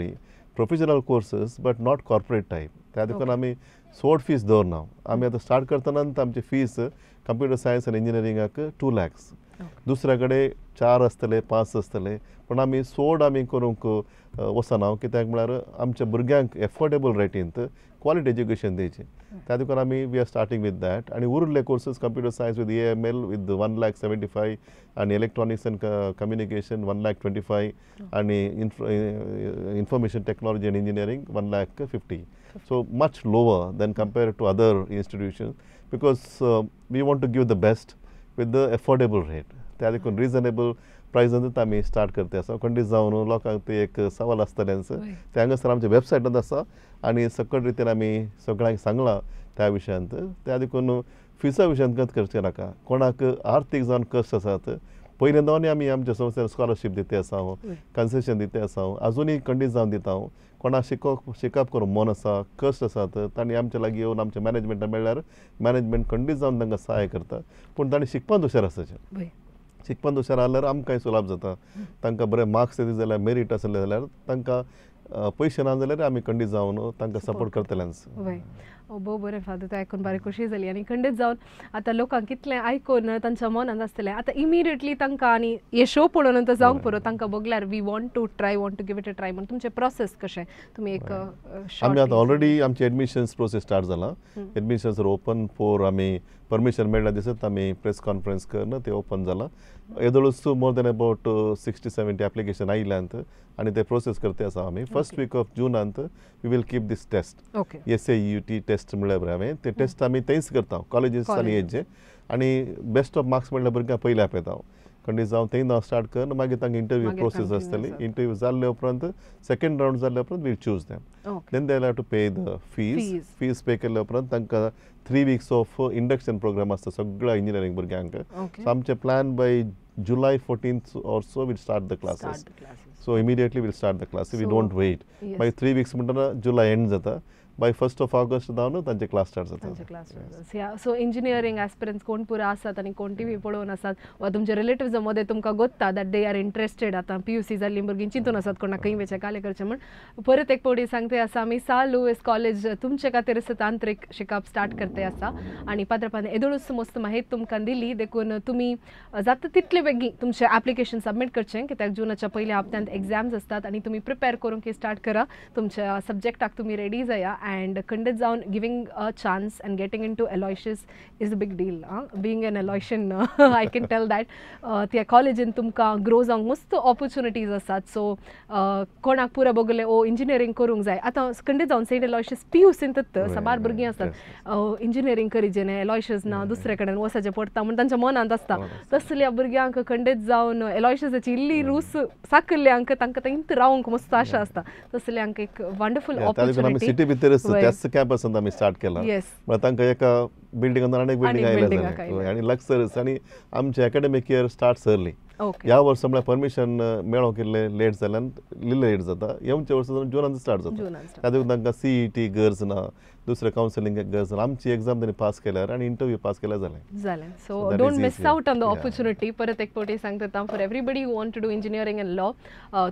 professional courses but not corporate type. त्या देखून आमी चड फीस दवरना. आमी आतां स्टार्ट करतना आमची फीस कंप्युटर सायन्स आनी इंजिनियरिंगाक 2 lakhs, दुसऱ्या कडेन 4 आसतले 5 आसतले पूण आमी चड आमी करूंक वचना कित्याक म्हळ्यार आमच्या भुरग्यांक एफोर्डेबल रेटींत क्वॉलिटी एज्युकेशन दिवचें. त्या देखून आमी we are starting with that. आनी उरिल्ले courses computer science with AML with 1,75,000 आनी इलेक्ट्रॉनिक्स एंड कम्युनिकेशन 1,25,000 आनी information technology and engineering 1,50,000. So much lower than compared to other institutions because we want to give the best with the affordable rate. त्या देखून reasonable प्रायजांतूच आमी start करते आसा. खंडीत जावन लोकांक ते एक सवाल आसतलेंच ते हांगासर आमच्या वेबसायटांत आसा आनी सकट रितीन आमी सगळ्यांक सांगलां त्या विशयांत. त्या देखून फिसा विशयांत गत करचें नाका. कोणाक आर्थीक जावन कश्ट आसात पयलें जावन आमी आमच्या संस्थेन स्कॉलरशीप दिते आसा, कन्सेशन दिते आसा, आजुनूय खंडीत जावन दिता. कोणाक शिकप करूंक मन आसा कश्ट आसात तांणी आमच्या लागीं येवन आमच्या मॅनेजमेंटा मेळ्ळ्यार मॅनेजमेंट खंडीत जावन तांकां सहाय करता. पूण तांणी शिकपांत हुशार आसचें. शिकपांत हुशार आसल्यार आमकांय सुलाभ जाता. तांकां बरे मार्क्स येता जाल्यार मेरीट आसले जाल्यार तांकां पयशे ना जाल्यार आमी खंडीत जावन तांकां सपोर्ट करतलेंच. वय भोव बरें फादर, तें आयकून बारी खोशी जाली. आनी खंडीत जावन आतां लोकांक कितलें आयकून तांच्या मनांत आसतलें आतां इमिडिएटली तांकां आनी हे शो पळोवन आतां जावंक पुरो तांकां बगल्यार we want to try, want to give it a try म्हूण तुमचें प्रोसेस कशें तुमी एक आमी आतां ऑलरेडी आमची एडमिशन्स प्रोसेस स्टार्ट जाला. एडमिशन्स ओपन फॉर आमी परमिशन मेळ्ळ्या दिसत आमी प्रेस कॉन्फरन्स करून ते ओपन जाला. येदोळूच मोर दॅन अबावट 60-70 एप्लिकेशन आयल्यांत आनी ते प्रोसेस करते आसा आमी. फर्स्ट वीक ऑफ जूनांत we will keep this test, SAUT test म्हणल्यार बरें हांवें ते टेस्ट आमी थंयच करता कॉलेजीस आनी हेजे आनी बेस्ट ऑफ मार्क्स म्हणल्यार भुरग्यांक पयलीं आपयता. खंडीत जावन थंय हांव स्टार्ट कर मागीर तांकां इंटरव्यू प्रोसेस आसतली. इंटरव्यू जाल्ले उपरांत सेकंड रावंड जाल्ले उपरांत we'll choose them. Then they have to pay the fees. Fees pay केल्या उपरांत तांकां 3 वीक्स ऑफ इंडक्शन प्रोग्राम आसता सगळ्या इंजिनियरींग भुरग्यांक. सो आमचे plan by July 14th or so we'll start the classes. So immediately we'll start the class. We don't wait. By 3 weeks म्हणटना जुलय and जाता. बाय 1st of August जावन तांचे class start जाता. So engineering एस्पिरंट्स कोण पुरो आसात आनी कोण टी व्ही पळोवन आसात वा तुमचे रिलेटिव्स मदें तुमकां गोत्ता that they are interested. आतां PUC जाल्लीं भुरगीं चिंतून आसात कोणाक खंय वचचें कालें करचें म्हण. परत एक फावटी सांगते आसा आमी सां लुईस कॉलेज तुमचे खातीर तांत्रीक शिकप स्टार्ट करते आसा आनी पाद्रपान येदोळूच मस्त माहिती तुमकां दिली देखून तुमी जाता तितले बेगीन तुमचें एप्लिकेशन सबमीट करचें कित्याक जुनाच्या पयल्या हप्त्यांत एग्जाम्स आसतात आनी तुमी प्रिपेर करूंक स्टार्ट करा. तुमच्या सब्जेक्टाक तुमी रेडी जाया and खंडीत जावन giving a chance and getting into Aloysius is a big deal. Being an Aloysian I can tell that त्या कॉलेजीन तुमकां ग्रो जावंक मस्त ऑपॉर्च्युनिटीज आसात. सो कोणाक पुरो बगले ओ इंजिनियरींग करूंक जाय आतां खंडीत जावन सेंट एलॉयशियस PUC साबार भुरगीं आसतात इंजिनियरींग करीजे न्ही एलॉयशियस ना दुसरे कडेन वचचें पडटा म्हूण तांच्या मनांत आसता. तसल्या भुरग्यांक खंडीत जावन एलॉयशियसाची इल्ली रूस साकल्ल्यांक तांकां थंयच रावंक मस्त आशा आसता. तसल्यांक एक वंडरफूल ऑपॉर्च्युनिटी. त्याच कॅम्पसान आमी स्टार्ट केला म्हळ्यार तांकां एका बिल्डिंगान आनी एक बिल्डिंग आयलें आनी लक्सरीस. आनी आमचे एकाडेमीक इयर स्टार्ट अर्ली. ह्या वर्सा म्हळ्यार परमिशन मेळोंक इल्लें लेट जाल्यान इल्लें लेट जाता. येवच्या वर्सा जुनान स्टार्ट जाता. तातूंत तांकां CET गरज ना, दुसरें कावन्सिलिंग गरज ना. आमची एग्जाम तांणी पास केल्यार आनी इंटरव्यू पास केल्यार जालें जालें. So don't miss out on the opportunity. परत एक फावटी सांगता for everybody who want to do engineering and law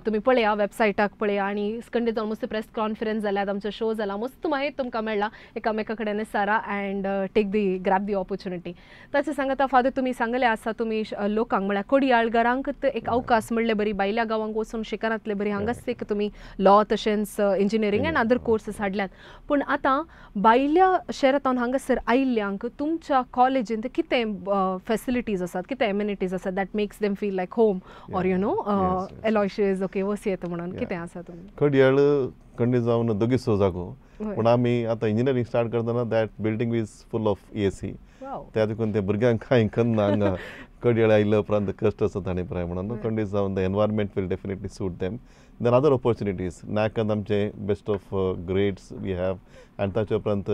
तुमी पळया वेबसायटाक पळया आनी खंडीत जावन मस्त प्रेस कॉन्फरन्स जाल्यात आमचो शो जाला मस्त माहिती तुमकां मेळ्ळा एकामेका कडेन सारा and take the grab the opportunity. ताचें सांगता फादर तुमी सांगलें आसा तुमी लोकांक म्हळ्यार कोडियाळगारांक एक अवकाश म्हणले बरी भायल्या गांवांक वचून शिकनातले बरी हांगाच एक तुमी लॉ तशेंच इंजिनियरींग एंड अदर कोर्सीस हाडल्यात. पूण आतां भायल्या शहरांत हांगासर आयिल्ल्यांक तुमच्या कॉलेजींत कितें फेसिलिटीज आसात कितें एमेनिटीज आसात that makes them feel like home or you know Aloysius okay वसयेत म्हणून कितें आसा तुमी? खडयाळ खंडीत जावन दोगीसो जागो पूण आमी आतां इंजिनियरींग स्टार्ट करतना that building is full of AC. त्या देखून ते भुरग्यांक कांय कन्ना हांगा खडयाळ आयले उपरांत कश्ट आसा ताणें प्राय म्हणून खंडीत जावन the environment will definitely suit them. Then other opportunities नॅकान आमचे best of grades we have आनी ताचे उपरांत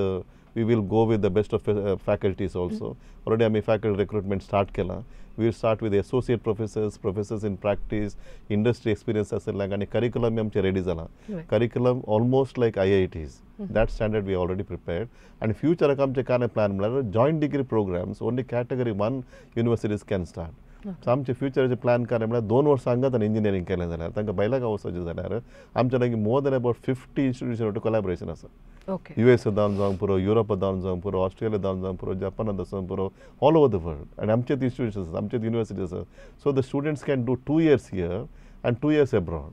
we will go with the best of faculties also. Already आमी फॅकल्टी रिक्रुटमेंट स्टार्ट केलां. We will start with associate professors, professors in practice, industry experience आशिल्ल्यांक आनी curriculum आमचें ready जालां. Curriculum almost like IITs that standard we already prepared. आनी फ्युचराक आमचें कांय plan म्हळ्यार joint degree programs only category 1 universities can start. So आमचे फ्युचराचे plan काय म्हळ्यार 2 वर्सां हांगा ताणें इंजिनियरींग केलें जाल्यार तांकां भायल्या गांव वचपाचें जाल्यार आमच्या लागीं more than about 50 institution collaboration आसा. US जावन जावंक पुरो, युरोप जावन जावंक पुरो, ऑस्ट्रेलिया जावन जावंक पुरो, जपानांत वचोंक पुरो, ऑल ओवर the world. आनी आमचेच इन्स्टिट्यूशन आसा, आमचेच युनिवर्सिटी आसा. So the students can do 2 years here and 2 years abroad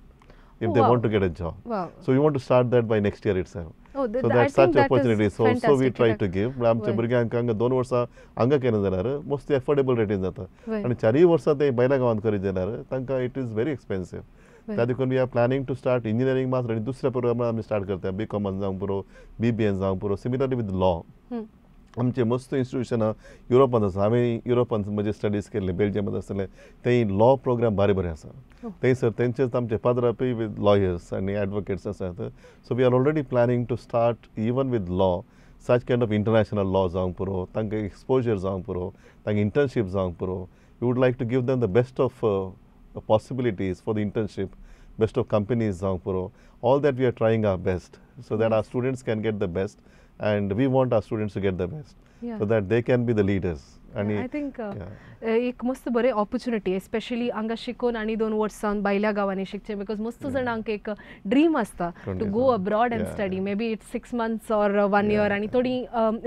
if they want to get a job. So you want to start that by next year itself. So that such opportunities also we try to give. म्हळ्यार आमच्या भुरग्यांक हांगा 2 वर्सां हांगा केलें जाल्यार mostly affordable रेटीन जाता आनी 4 वर्सां ते भायल्या गांवांत करीत जाल्यार तांकां it is very expensive. त्या देखून we are planning to start engineering मात्र आनी दुसऱ्या प्रोग्रामान आमी स्टार्ट करता. BCom जावंक पुरो, BBN जावंक पुरो. सिमिलरली विथ लॉ आमचे मस्त इन्स्टिट्युशनां युरोपांत आसा. हांवें युरोपांत म्हजे स्टडीज केल्ले, बेल्जियमांत आसतले, थंय लॉ प्रोग्राम बरे बरे आसा. थंयसर तेंचेच आमचे पाद्रापी विथ लॉयर्स आनी एडवोकेट्स आसात. So we are already planning to start even with law such kind of international law जावंक पुरो, तांकां एक्सपोजर जावंक पुरो, तांकां इंटर्नशीप जावंक पुरो. We would like to give them the best of possibilities for the internship, best of companies जावंक पुरो. All that we are trying our best so that our students can get the best and we want our students to get the best so that they can be the leaders. I think एक मस्त बरें opportunity especially हांगा शिकून आनी 2 वर्सां भायल्या गांवांनी शिकचें because मस्त जाणांक एक ड्रीम आसता to go abroad and study. Maybe it's 6 months or 1 year आनी थोडीं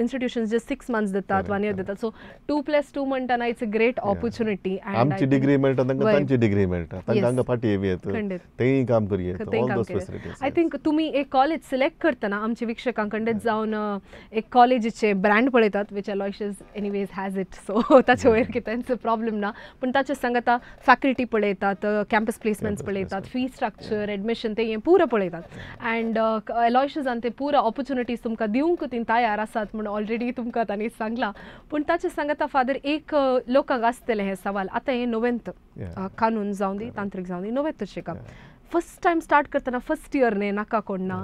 इन्स्टिट्युशन्स जे 6 मंथ्स दितात, 1 इयर दितात. सो 2+2 म्हणटना it's a great opportunity. आमची डिग्री मेळटा तांकां, तांची डिग्री मेळटा तांकां, हांगा फाटीं येवं येता, तेंय काम करूं येता. All those facilities. I think तुमी एक कॉलेज सिलेक्ट करतना आमच्या वीक्षकां खंडीत जावन एक कॉलेजीचे ब्रँड पळयतात which Aloysius anyways has it. So ताचे वयर कितेंच प्रॉब्लम ना. पूण ताचे सांगाता फॅकल्टी पळयतात, कॅम्पस प्लेसमेंट्स पळयतात, फी स्ट्रक्चर, एडमिशन ते हें पुरो पळयतात. अँड एलॉयशसान ते पुरो ऑपॉर्च्युनिटीज तुमकां दिवंक ती तयार आसात म्हूण ऑलरेडी तुमकां तांणी सांगलां. पूण ताचे सांगाता फादर एक लोकांक आसतलें हें सवाल, आतां हें नवेंत कानून जावं दी, तांत्रीक जावं दी, नवेंत शिकप फर्स्ट टायम स्टार्ट करतना फर्स्ट इयर न्ही नाका कोण ना,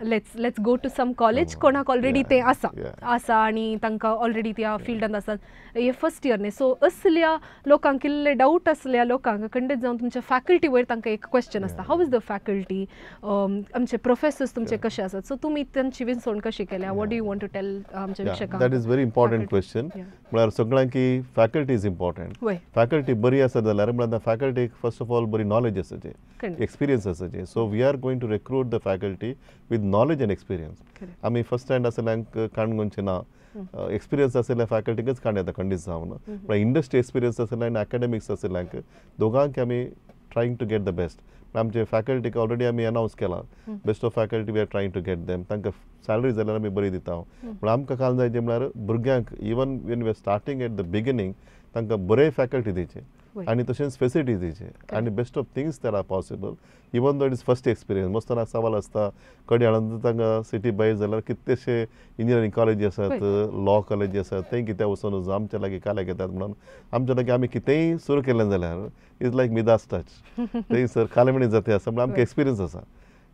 let's go to some college कोणाक ऑलरेडी तें आसा आसा आनी तांकां ऑलरेडी त्या फिल्डांत आसात, हे फर्स्ट इयर न्ही. सो असल्या लोकांक इल्ले डावट असल्या लोकांक खंडीत जावन तुमच्या फॅकल्टी वयर तांकां एक क्वेश्चन आसता, how is the faculty, आमचे प्रोफेसर्स तुमचे कशे आसात, सो तुमी तांची विंचवण कशी केल्या, what do you want to tell आमच्या शिक्षकांक? That is very important question. म्हळ्यार सगळ्यांकी फॅकल्टी is important. Faculty बरी आसा जाल्यार म्हळ्यार फॅकल्टीक फर्स्ट ऑफ ऑल बरी नॉलेज आसाची, experience आसाचे. So we are going to recruit the faculty with knowledge and experience. आमी फर्स्ट हँड आसल्यांक काणगोनचें ना, एक्सपिरियन्स आशिल्ल्या फॅकल्टीकच काण येता खंडीत जावन. पण इंडस्ट्री एक्सपिरियन्स आशिल्ल्या आनी एकाडेमिक्स आशिल्ल्यांक दोगांक आमी trying to get the best. आमचे फॅकल्टीक ऑलरेडी आमी अनावन्स केला, best of faculty we are trying to get them. तांकां सॅलरी जाल्यार आमी बरी दिता. पूण आमकां काल जाय जें म्हळ्यार भुरग्यांक even when we are starting at the beginning तांकां बरे फॅकल्टी दिवचे आनी तशेंच फेसिलिटीज दिवचे आनी best of things that are possible even though it is first experience. मस्त सवाल आसता कडी हाडून तांकां सिटी भायर जाल्यार कितलेशे इंजिनियरींग कॉलेजी आसात, लॉ कॉलेजी आसात, थंय कित्याक वचून आमच्या लागीं काल्याक येतात म्हणून आमच्या लागीं आमी कितेंय सुरू केलें जाल्यार is like Midas touch, थंय सर कालमणी जाता आसा. म्हळ्यार आमकां एक्सपिरियन्स आसा,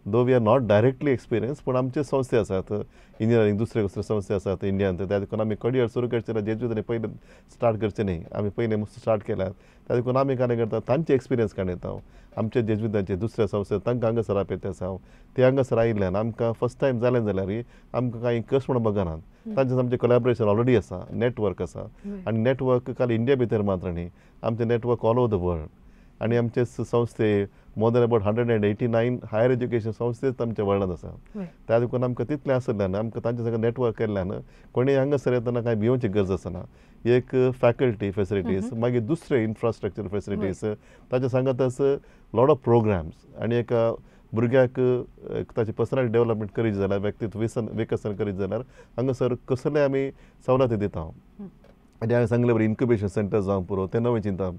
though we are not directly experience, पूण आमचे संस्थे आसात इंजिनियरींग दुसरे दुसरे संस्थे आसात इंडियांत, त्या देखून आमी कडियार सुरू करचे ना, जेजू पयलें स्टार्ट करचें न्ही, आमी पयलें मस्त स्टार्ट केल्यात. त्या देखून आमी कितें करता तांचे एक्सपिरियन्स काडून येता, आमचे जेजवितांचे दुसऱ्या संस्थे तांकां हांगासर आपयता आसा, ते हांगासर आयिल्ल्यान आमकां फर्स्ट टायम जालें जाल्यार आमकां कांय कश्ट म्हण बगनात. तांचे आमचें कोलॅबरेशन ऑलरेडी आसा, नेटवर्क आसा आनी नेटवर्क काल इंडिया भितर मात्र न्ही, आमचें network all over the world. आनी आमचे संस्थे more than about 189 higher education संस्थेच आमच्या वर्ल्डांत आसा. त्या देखून आमकां तितलें आसल्यान आमकां तांचे सगळें नेटवर्क केल्ल्यान कोणी हांगासर येतना कांय भिवची गरज आसना. एक फॅकल्टी फेसिलिटीज, मागीर दुसरे इन्फ्रास्ट्रक्चर फेसिलिटीज, ताच्या सांगातच लॉट ऑफ प्रोग्राम्स आनी एक भुरग्याक ताची पर्सनल डेवलपमेंट करीत जाल्यार, व्यक्तित्व विकसन करीत जाल्यार हांगासर कसले आमी सवलती दिता. आनी हांवें सांगलें बरें इन्क्युबेशन सेंटर जावंक पुरो, तें नवें चिंता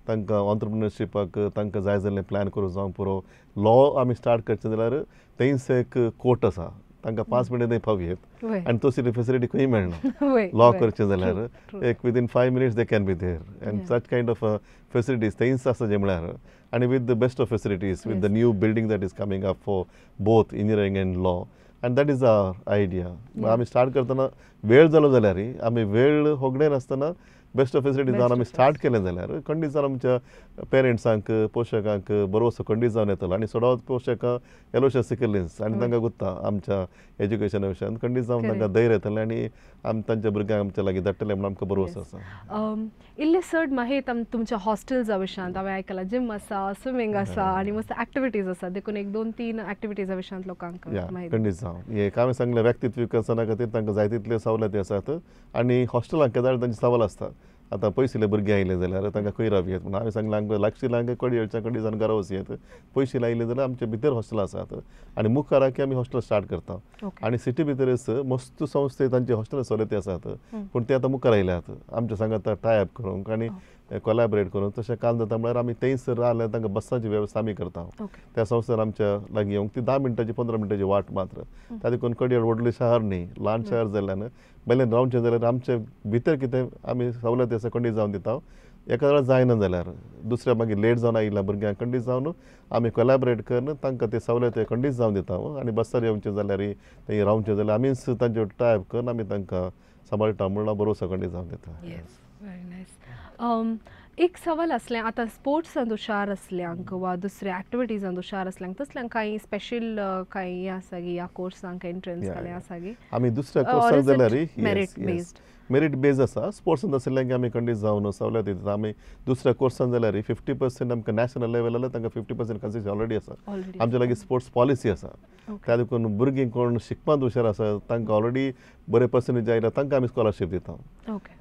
तांकां ऑन्टरप्रिनरशिपाक तांकां जाय जाल्लें प्लॅन करूंक जावंक पुरो. लॉ आमी स्टार्ट करचें जाल्यार थंयच एक कोर्ट आसा, तांकां 5 मिनटां थंय पावयेत आनी तसली फेसिलिटी खंय मेळना. लॉ करचें जाल्यार एक within 5 minutes they can be there and such kind of facilities थंयच आसा जें म्हळ्यार आनी with the best of facilities with the new building that is coming up for both engineering and law and that is our idea. आमी start करतना वेळ जालो जाल्यार आमी वेळ होगडे नासतना बेस्ट ऑफ फेसिलिटीज जावन आमी स्टार्ट केलें जाल्यार खंडीत जावन आमच्या पेरंट्सांक पोशकांक बरोसो खंडीत जावन येतलो. आनी चडावत पोशकां एलोशियस सिकलिन्स आनी तांकां गुत्ता आमच्या एज्युकेशना विशयान खंडीत जावन तांकां धैर्य येतलें आनी आमी तांच्या भुरग्यांक आमच्या लागीं धाडटलें म्हूण आमकां बरोसो आसा. इल्लें चड माहीत तुमच्या हॉस्टेल्सा विशयांत हांवें आयकलां, जिम आसा, स्विमींग आसा आनी मस्त एक्टिविटीज आसा, देखून 1 2 3 एक्टिविटीजा विशयांत लोकांक माहिती. खंडीत जावन हें हांवें सांगलें व्यक्तित्व विकसना खातीर तांकां जाय तितल्यो सवलती आसात आनी हॉस्टेलांक केदाळ तांचे सवाल आसता, आतां पयशिल्ले भुरगे आयले जाल्यार तांकां खंय रावयेत म्हूण हांवें सांगलें आमकां लागशिल्ल्यांक कडयेच्या कडी जावन घरा वचयेत, पयशिल्ले आयले जाल्यार आमचे भितर हॉस्टेल आसात आनी मुखार की आमी हॉस्टेल स्टार्ट करता. आनी सिटी भितरच मस्त संस्थे तांचे हॉस्टेल सवलती आसात, पूण ते आतां मुखार आयल्यात आमच्या सांगाता टाय अप करूंक आनी कोलॅबरेट करून. तशें काल जाता म्हळ्यार आमी थंयसर रावल्यार तांकां बसांची वेवस्था आमी करता. त्या संस्थेन आमच्या लागीं येवंक ती 10 मिनटांची 15 मिनटांची वाट मात्र. त्या देखून कडयेर व्हडलें शहर न्ही, ल्हान शहर जाल्ल्यान बेल्यान रावचें जाल्यार आमचे भितर कितें आमी सवलती आसा खंडीत जावन दिता. एका वेळार जायना जाल्यार दुसऱ्या मागीर लेट जावन आयिल्ल्या भुरग्यांक खंडीत जावन आमी कोलॅबरेट करून तांकां ते सवलती खंडीत जावन दिता. आनी बसार येवचें जाल्यार थंय रावचें जाल्यार आमीच तांचे टायप करून आमी तांकां सांबाळटा म्हणून बरोसो खंडीत जावन दिता. Very nice. एक सवाल आसलें, आतां स्पोर्ट्सांत हुशार आसल्यांक वा दुसऱ्या एक्टिविटीजांत हुशार आसल्यांक तसल्यांक कांय स्पेशल कांय हें आसा गी ह्या कोर्सांक एंट्रन्स कांय आसा गी? आमी दुसऱ्या कोर्सांत जाल्यार मेरीट बेज आसा. स्पोर्ट्सांत आशिल्ल्यांक आमी खंडीत जावन सवलत दिता. आमी दुसऱ्या कोर्सान जाल्यार 50% आमकां नॅशनल लेवल जाल्यार तांकां 50% कन्सेशन ऑलरेडी आसा. आमच्या लागीं स्पोर्ट्स पॉलिसी आसा, त्या देखून भुरगीं कोण शिकपांत हुशार आसा तांकां ऑलरेडी बरे पर्संटेज आयल्या तांकां आमी स्कॉलरशीप दिता.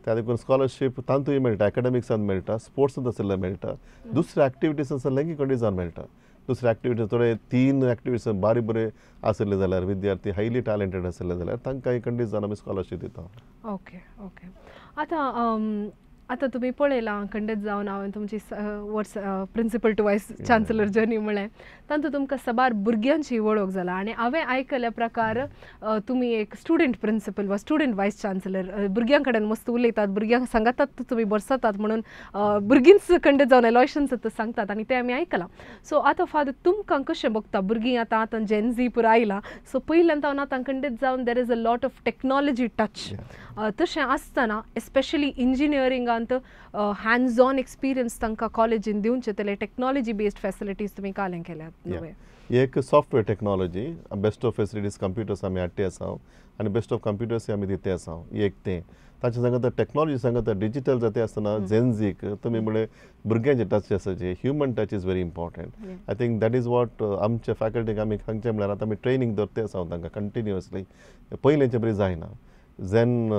त्या देखून स्कॉलरशीप तांतूय मेळटा, एकाडेमिक्सान मेळटा, स्पोर्ट्सांत आशिल्ल्यान मेळटा, दुसऱ्या एक्टिविटीज आशिल्ल्यांक खंडीत जावन मेळटा. दुसरे एक्टिविटीज थोडे 3 एक्टिविटीज बारीक बरे आसले जाल्यार विद्यार्थी हायली टॅलेंटेड आसले जाल्यार तांकां खंडीत जावन आमी स्कॉलरशीप दिता. ओके ओके आतां आतां तुमी पळयलां खंडीत जावन हांवें तुमची वर्स principal to vice chancellor journey म्हळें तातूंत तुमकां साबार भुरग्यांची वळख जाला आनी हांवें आयकल्या प्रकार तुमी एक स्टुडंट प्रिंसिपल वा स्टुडंट वायस चान्सलर भुरग्यां कडेन मस्त उलयतात, भुरग्यांक सांगतात तुमी बरसतात म्हणून भुरगींच खंडीत जावन एलॉयशन्स सांगतात आनी तें आमी आयकलां. सो आतां फादर तुमकां कशें बघता भुरगीं आतां आतां जेनझी पुराय आयलां, सो पयल्यान तावन आतां खंडीत जावन there is a lot of technology touch, तशें आसतना एस्पेशली इंजिनियरिंगांत हँड्स ऑन एक्सपिरियन्स तांकां कॉलेजीन दिवचे जाल्यार टेक्नॉलॉजी बेस्ड फॅसिलिटीज तुमी कालें केल्यात नवे. एक software technology best of facilities computers आमी हाडटे आसा आनी बेस्ट ऑफ कंप्युटर्स आमी दिते आसा. एक तें ताचे सांगता टेक्नॉलॉजी सांगता डिजिटल जाता आसतना जेनझीक तुमी म्हळें भुरग्यांचे टच आसा जे human touch is very important. I think that is what आमच्या फॅकल्टीक आमी सांगचें म्हळ्यार आतां आमी ट्रेनींग दवरते आसा तांकां कंटिन्युअसली. पयलेंचे बरी जायना झेन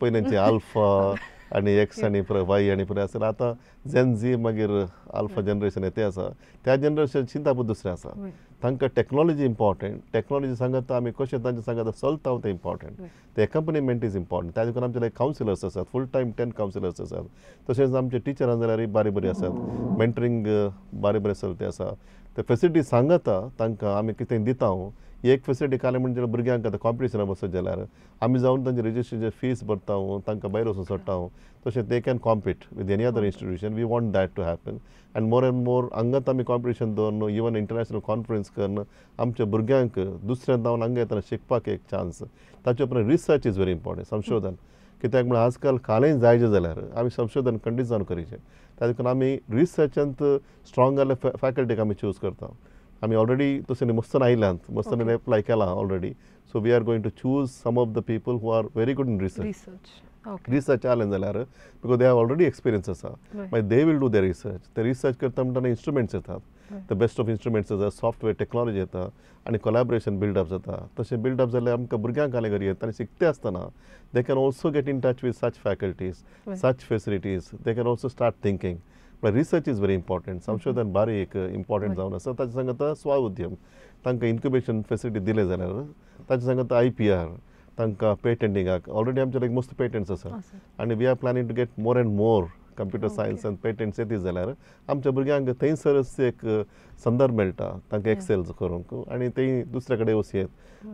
पयलेंचे आल्फा आनी एक्स आनी वाय आनी पुराय आसता, आतां झेन झी मागीर आल्फा जनरेशन येते आसा, त्या जनरेशन चिंताप दुसरें आसा. तांकां टेक्नॉलॉजी इम्पॉर्टंट, टेक्नॉलॉजी सांगता आमी कशें तांचे सांगता चलता तें इम्पॉर्टंट, ते एकम्पनीमेंट is important. त्या देखून आमचे लायक कावन्सिलर्स आसात, फूल टायम 10 कावन्सिलर्स आसात, तशेंच आमचे टिचरां जाल्यार बारी बरी आसात, मेंटरींग बारी बरें चलते आसा. ते फेसिलिटी सांगता तांकां आमी कितें दिता. एक फेसिलिटी काडली म्हणजे भुरग्यांक आतां कॉम्पिटिशनाक बसत जाल्यार आमी जावन तांचे रजिस्ट्रेशन फीस भरता, तांकां भायर वचून सोडटा, तशें they can compete with any other institution. We want that to happen and more and more हांगात आमी कॉम्पिटिशन दवरून इवन इंटरनॅशनल कॉन्फरन्स करून आमच्या भुरग्यांक दुसऱ्या जावन हांगा येतना शिकपाक एक चान्स. ताचे उपरांत रिसर्च is very important, संशोधन. कित्याक म्हळ्यार आजकाल कालें जायचें जाल्यार आमी संशोधन खंडीत जावन करीचें. त्या देखून आमी रिसर्चांत स्ट्रॉंग जाल्ल्या फॅकल्टीक आमी चूज करता. आमी ऑलरेडी तशें मस्तन आयल्यात, मस्तन एप्लाय केलां already. So we are going to choose some of the people who are very good in research. Research आलें जाल्यार because they have already experience आसा, मागीर they will do the research. ते रिसर्च करता म्हणटना इन्स्ट्रुमेंट्स येतात, the best of instruments येता, software technology येता आनी कोलॅबरेशन बिल्डअप जाता. तशें बिल्डअप जाल्यार आमकां भुरग्यांक कालें करी येता आनी शिकते आसतना they can also get in touch with such faculties, such facilities, they can also start thinking. But research is very important, संशोधन बारी एक इम्पॉर्टंट जावन आसा. ताचे सांगता स्व उद्यम तांकां इन्क्युबेशन फेसिलिटी दिलें जाल्यार ताचे सांगता IPR तांकां पेटंटिंगाक ऑलरेडी आमचे लायक मस्त पेटंट्स आसा आनी we are planning to get more and more computer science आनी पेटंट्स येत जाल्यार आमच्या भुरग्यांक थंयसरच एक संदर्भ मेळटा तांकां एक्सेल करूंक आनी थंय दुसऱ्या कडेन वचयेत.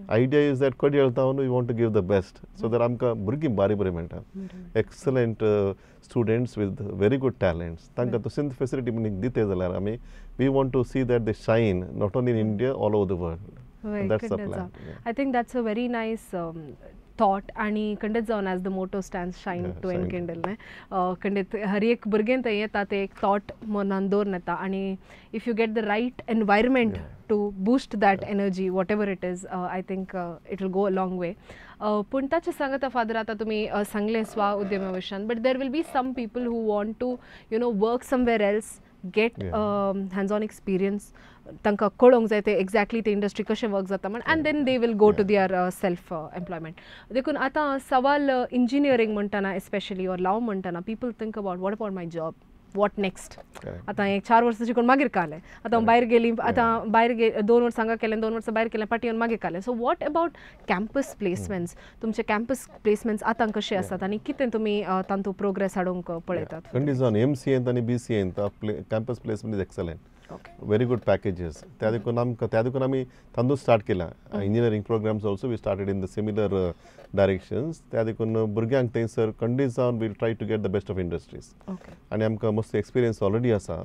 आयडिया is that कडेन येता we want to give the best so that आमकां भुरगीं बारी बरीं मेळटा, excellent students with very good talents. तांकां तशेंच फेसिलिटी म्हणून दिते जाल्यार आमी we want to see that they shine not only in India, all over the world. That's the plan. I think that's a very nice thought आनी खंडीत जावन as the motto stands shine to enkindle न्हय खंडीत हर एक भुरगें थंय येता ते एक थॉट मनान दवरून येता आनी if you get the right environment to boost that energy whatever it is, I think it will go a long way. पूण ताचें सांगता फादर आतां तुमी सांगलें स्व उद्यमा विशयान, but there will be some people who want to you know work somewhere else, get hands on experience, तांकां कळोंक जाय ते एक्झॅक्टली ते इंडस्ट्री कशें वर्क जाता म्हण, and then they will go to their self employment. देखून आतां सवाल इंजिनियरींग म्हणटना एस्पेशली ऑर लाव म्हणटना people think about what about my job, what next. आतां एक 4 वर्सां शिकून मागीर कालें, आतां भायर गेली, आतां भायर गे 2 वर्सां हांगा केलें, 2 वर्सां भायर केलें, पाटी येवन मागीर कालें. So what about campus placements? तुमचे कॅम्पस प्लेसमेंट्स आतां कशे आसात आनी कितें तुमी तातूंत प्रोग्रेस हाडूंक पळयतात? खंडीत जावन MCAंत आनी BCAंत campus placement is excellent, very good packages. त्या देखून आमकां त्या देखून आमी तांदूळ स्टार्ट केला engineering programs also we started in the similar directions. त्या देखून भुरग्यांक थंयसर खंडीत जावन we'll try to get the best of industries आनी आमकां मस्त एक्सपिरियन्स ऑलरेडी आसा,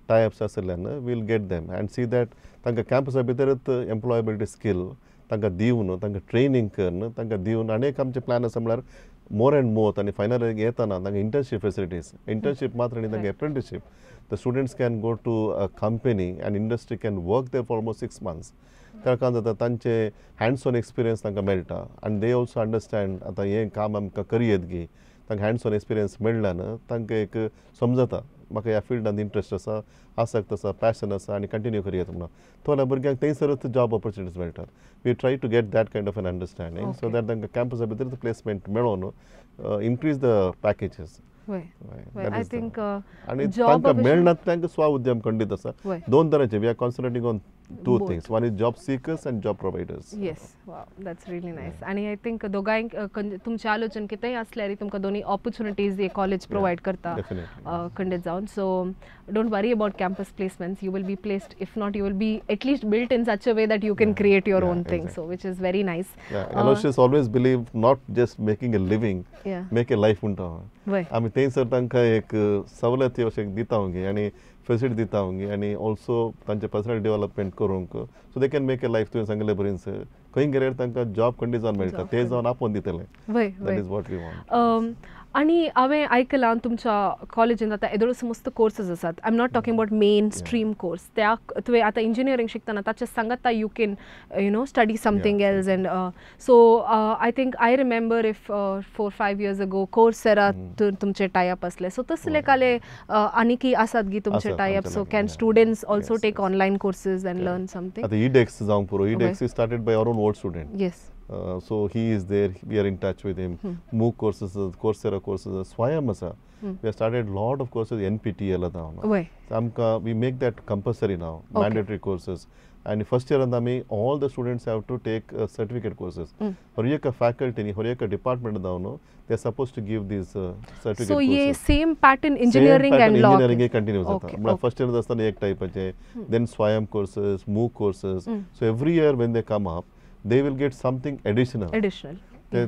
टायप्स आशिल्ल्यान we'll get them and see that तांकां कॅम्पसा भितरच एम्प्लॉयबिलिटी स्कील तांकां दिवन तांकां ट्रेनींग करून तांकां दिवन आनी एक आमचें प्लॅन आसा म्हळ्यार मोर एंड मोर आनी फायनल येतना तांकां इंटर्नशीप फेसिलिटीज, इंटर्नशीप मात्र न्ही तांकां apprenticeship. The students can go to a company and industry can work there for almost 6 months. त्या कारण जाता तांचे हँड्स ऑन एक्सपिरियन्स तांकां मेळटा आनी they also understand आतां हें काम आमकां करयेत गी, तांकां हँड्स ऑन एक्सपिरियन्स मेळ्ळ्यान तांकां एक समजता म्हाका ह्या फिल्डान इंट्रस्ट आसा, आसक्त आसा, पॅशन आसा आनी कंटिन्यू करयेत म्हणून. तो जाल्यार भुरग्यांक थंयसरच जॉब ऑपॉर्चुनिटीज मेळटात. We try to get that kind of an understanding so that तांकां कॅम्पसा भितर प्लेसमेंट मेळोवन increase the packages. I think आनी तांकां मेळना तांकां स्व उद्यम खंडीत आसा. दोन तरांचे we are concentrating on two things. One is job seekers and job providers. Yes, wow, that's really nice. आणि I think दोगांक तुमचें आलोचन कितेंय आसल्यार तुमकां दोनूय ऑपॉर्च्युनिटीज हे कॉलेज प्रोवायड करता खंडीत जावन. So don't worry about campus placements, you will be placed, if not you will be at least built in such a way that you can create your own thing, so which is very nice. Aloysius always believe not just making a living, make a life म्हणटा. आमी थंयसर तांकां एक सवलती अशें दिता आनी facility दिता आनी ऑल्सो तांचे पर्सनल डेव्हलपमेंट करूंक, so they can make a life. तुवें सांगलें बरीच खंय गेल्यार तांकां जॉब खंडीत जावन मेळटा, ते जावन आपोवन दितले. That is what we want. आनी हांवें आयकलां तुमच्या कॉलेजीन आतां येदोळसो मस्त कोर्सेस आसात. I am not talking about main stream course, त्या तुवें आतां इंजिनियरींग शिकतना ताचे सांगाता you can you know study something else. And so I think I remember if 4-5 years ago Coursera तुमचे टायअप आसले, सो तसले काले आनीकी आसात गी तुमचे tie up? So can students also take online courses and learn something? आतां ईडेक्स जावंक पुरो, eDex is started by our own old student. Yes. So he is there, we are in touch with him. MOOC courses, Coursera courses, Swayam asa. We have started lot of courses, NPTEL आता. आमकां we make that compulsory now, mandatory courses. And first year आमी all the students have to take certificate courses. हर एक faculty, हर एक department जावन they are supposed to give these certificate So ये same pattern engineering and law. Engineering continue जाता. म्हळ्यार first year आसतना एक टायपाचे, then Swayam courses, MOOC courses. So every year when they come up, they will get something additional. Additional.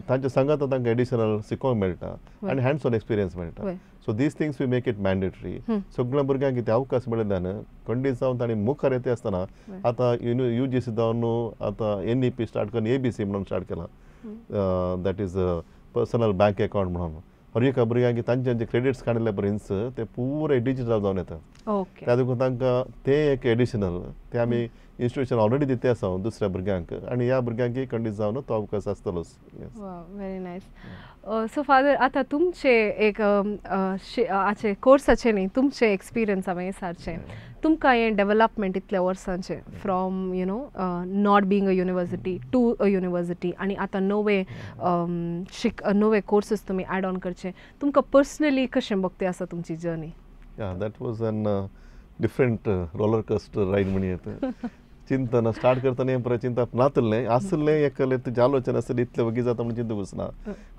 तांचे सांगाता तांकां additional शिकोवंक मेळटा आनी हँड्स ऑन एक्सपिरियन्स मेळटा. So these things we make it mandatory. सगळ्या भुरग्यांक कितें अवकाश मेळिल्ल्यान खंडीत जावन तांणी मुखार येता आसतना आतां you जी सी जावन आतां एन ई पी स्टार्ट करून ए बी सी म्हणून स्टार्ट केला, that is personal bank account म्हणून. हर एका भुरग्यांक तांचे क्रेडिट्स काडिल्ले पर्यंत ते पुरे डिजिटल जावन येता. त्या देखून तांकां ते एक एडिशनल ते आमी इन्स्टिट्यूशन ऑलरेडी दिते आसा दुसऱ्या भुरग्यांक आनी ह्या भुरग्यांकय खंडीत जावन तो अवकाश आसतलोच. Very nice. So father, आतां तुमचे एक आचे कोर्साचे न्ही, तुमचे एक्सपिरियन्स हांवें सारचें, तुमकां हें डेवलपमेंट इतल्या वर्सांचें from you know not being a university to a university आनी आतां नवे नवे कोर्सेस तुमी एड ऑन करचे, तुमकां पर्सनली कशें बघते आसा तुमची journey? That was an different roller coaster ride म्हणयेत. चिंतन स्टार्ट करतना हें पळय चिंतप नातलें आसलें एकलें तुजें आलोचन आसलें इतलें वगी जाता म्हणून चिंतूंक वचना.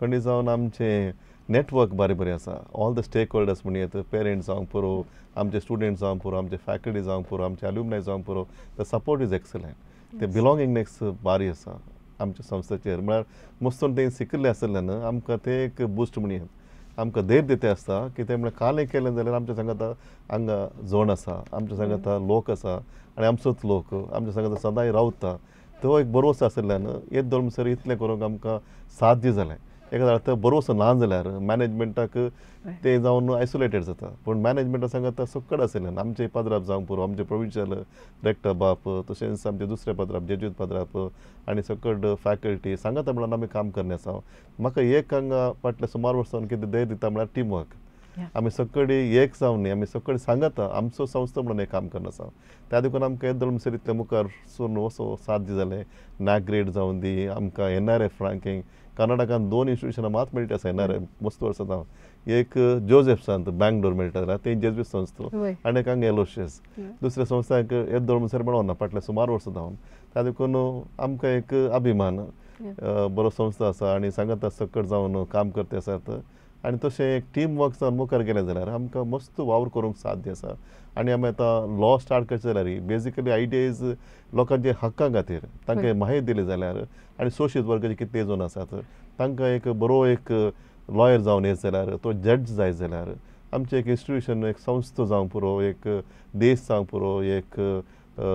खंडीत जावन आमचें नेटवर्क बरें बरें आसा, ऑल the stake holders म्हणयेत, पेरंट्स जावंक पुरो, आमचे स्टुडंट्स जावंक पुरो, आमचे फॅकल्टी जावंक पुरो, आमचे अल्युमनाय जावंक पुरो, the support is excellent. ते बिलोंगिंगनेस बारी आसा आमच्या संस्थेचेर. म्हळ्यार मस्तून तें शिकिल्लें आसल्यान आमकां तें एक बुस्ट म्हणयेत, आमकां धैर्य दिता आसता की तें म्हळ्यार कालें केलें जाल्यार आमच्या सांगाता हांगा जोण आसा, आमच्या सांगाता लोक आसा आनी आमचोच लोक आमच्या सांगाता सदांय रावता, तो एक भरोसो आशिल्ल्यान येत धरून इतलें करूंक आमकां साध्य जालें. एका आतां भरोसो ना जाल्यार मॅनेजमेंटाक ते जावन आयसोलेटेड जाता, पूण मॅनेजमेंटा सांगाता सक्कड आशिल्ल्यान आमचे पाद्राप जावंक पुरो, आमचे प्रोविन्शियल रेक्टर बाप, तशेंच आमचे दुसरे पाद्राप जेज्यूत पाद्राप आनी सकड फॅकल्टी सांगाता म्हणून आमी काम करणे आसा. म्हाका एक हांगा फाटल्या सुमार वर्सां कितें धैर्य दिता म्हळ्यार टीम वर्क. आमी सकडी एक जावन न्ही, आमी सकडी सांगाता आमचो संस्था म्हणून एक काम करना आसा. त्या देखून आमकां येदोळ म्हणसर इतले मुखार सरून वचो साध्य जालें. नॅक ग्रेड जावन दी, आमकां एन आर एफ रँकींग कर्नाटकान 2 इन्स्टिट्युशनां मात मेळटा आसा एन आर एफ मस्त वर्सां जावन, एक जोसेफ्सांत बँगलोर मेळटा जाल्यार ते जेज्वीत संस्था आनी एक हांगा एलोशियस, दुसऱ्या संस्थांक येदोळ म्हणसर मेळोना फाटल्या सुमार वर्सां जावन. त्या देखून आमकां एक अभिमान बरो संस्था आसा आनी सांगाता सकट जावन काम करते आसात आनी तशें एक टीम वर्क जावन मुखार गेलें जाल्यार आमकां मस्त वावर करूंक साध्य आसा. आनी आमी आतां लॉ स्टार्ट करचें जाल्यार बेजिकली आयडिया is लोकांच्या हक्कां खातीर तांकां माहिती दिली जाल्यार आनी शोशीत वर्गाचे कितले जावन आसात तांकां एक बरो एक लॉयर जावन येत जाल्यार, तो जज जायत जाल्यार आमचें एक इन्स्टिट्यूशन, एक संस्था जावंक पुरो, एक देश जावंक पुरो, एक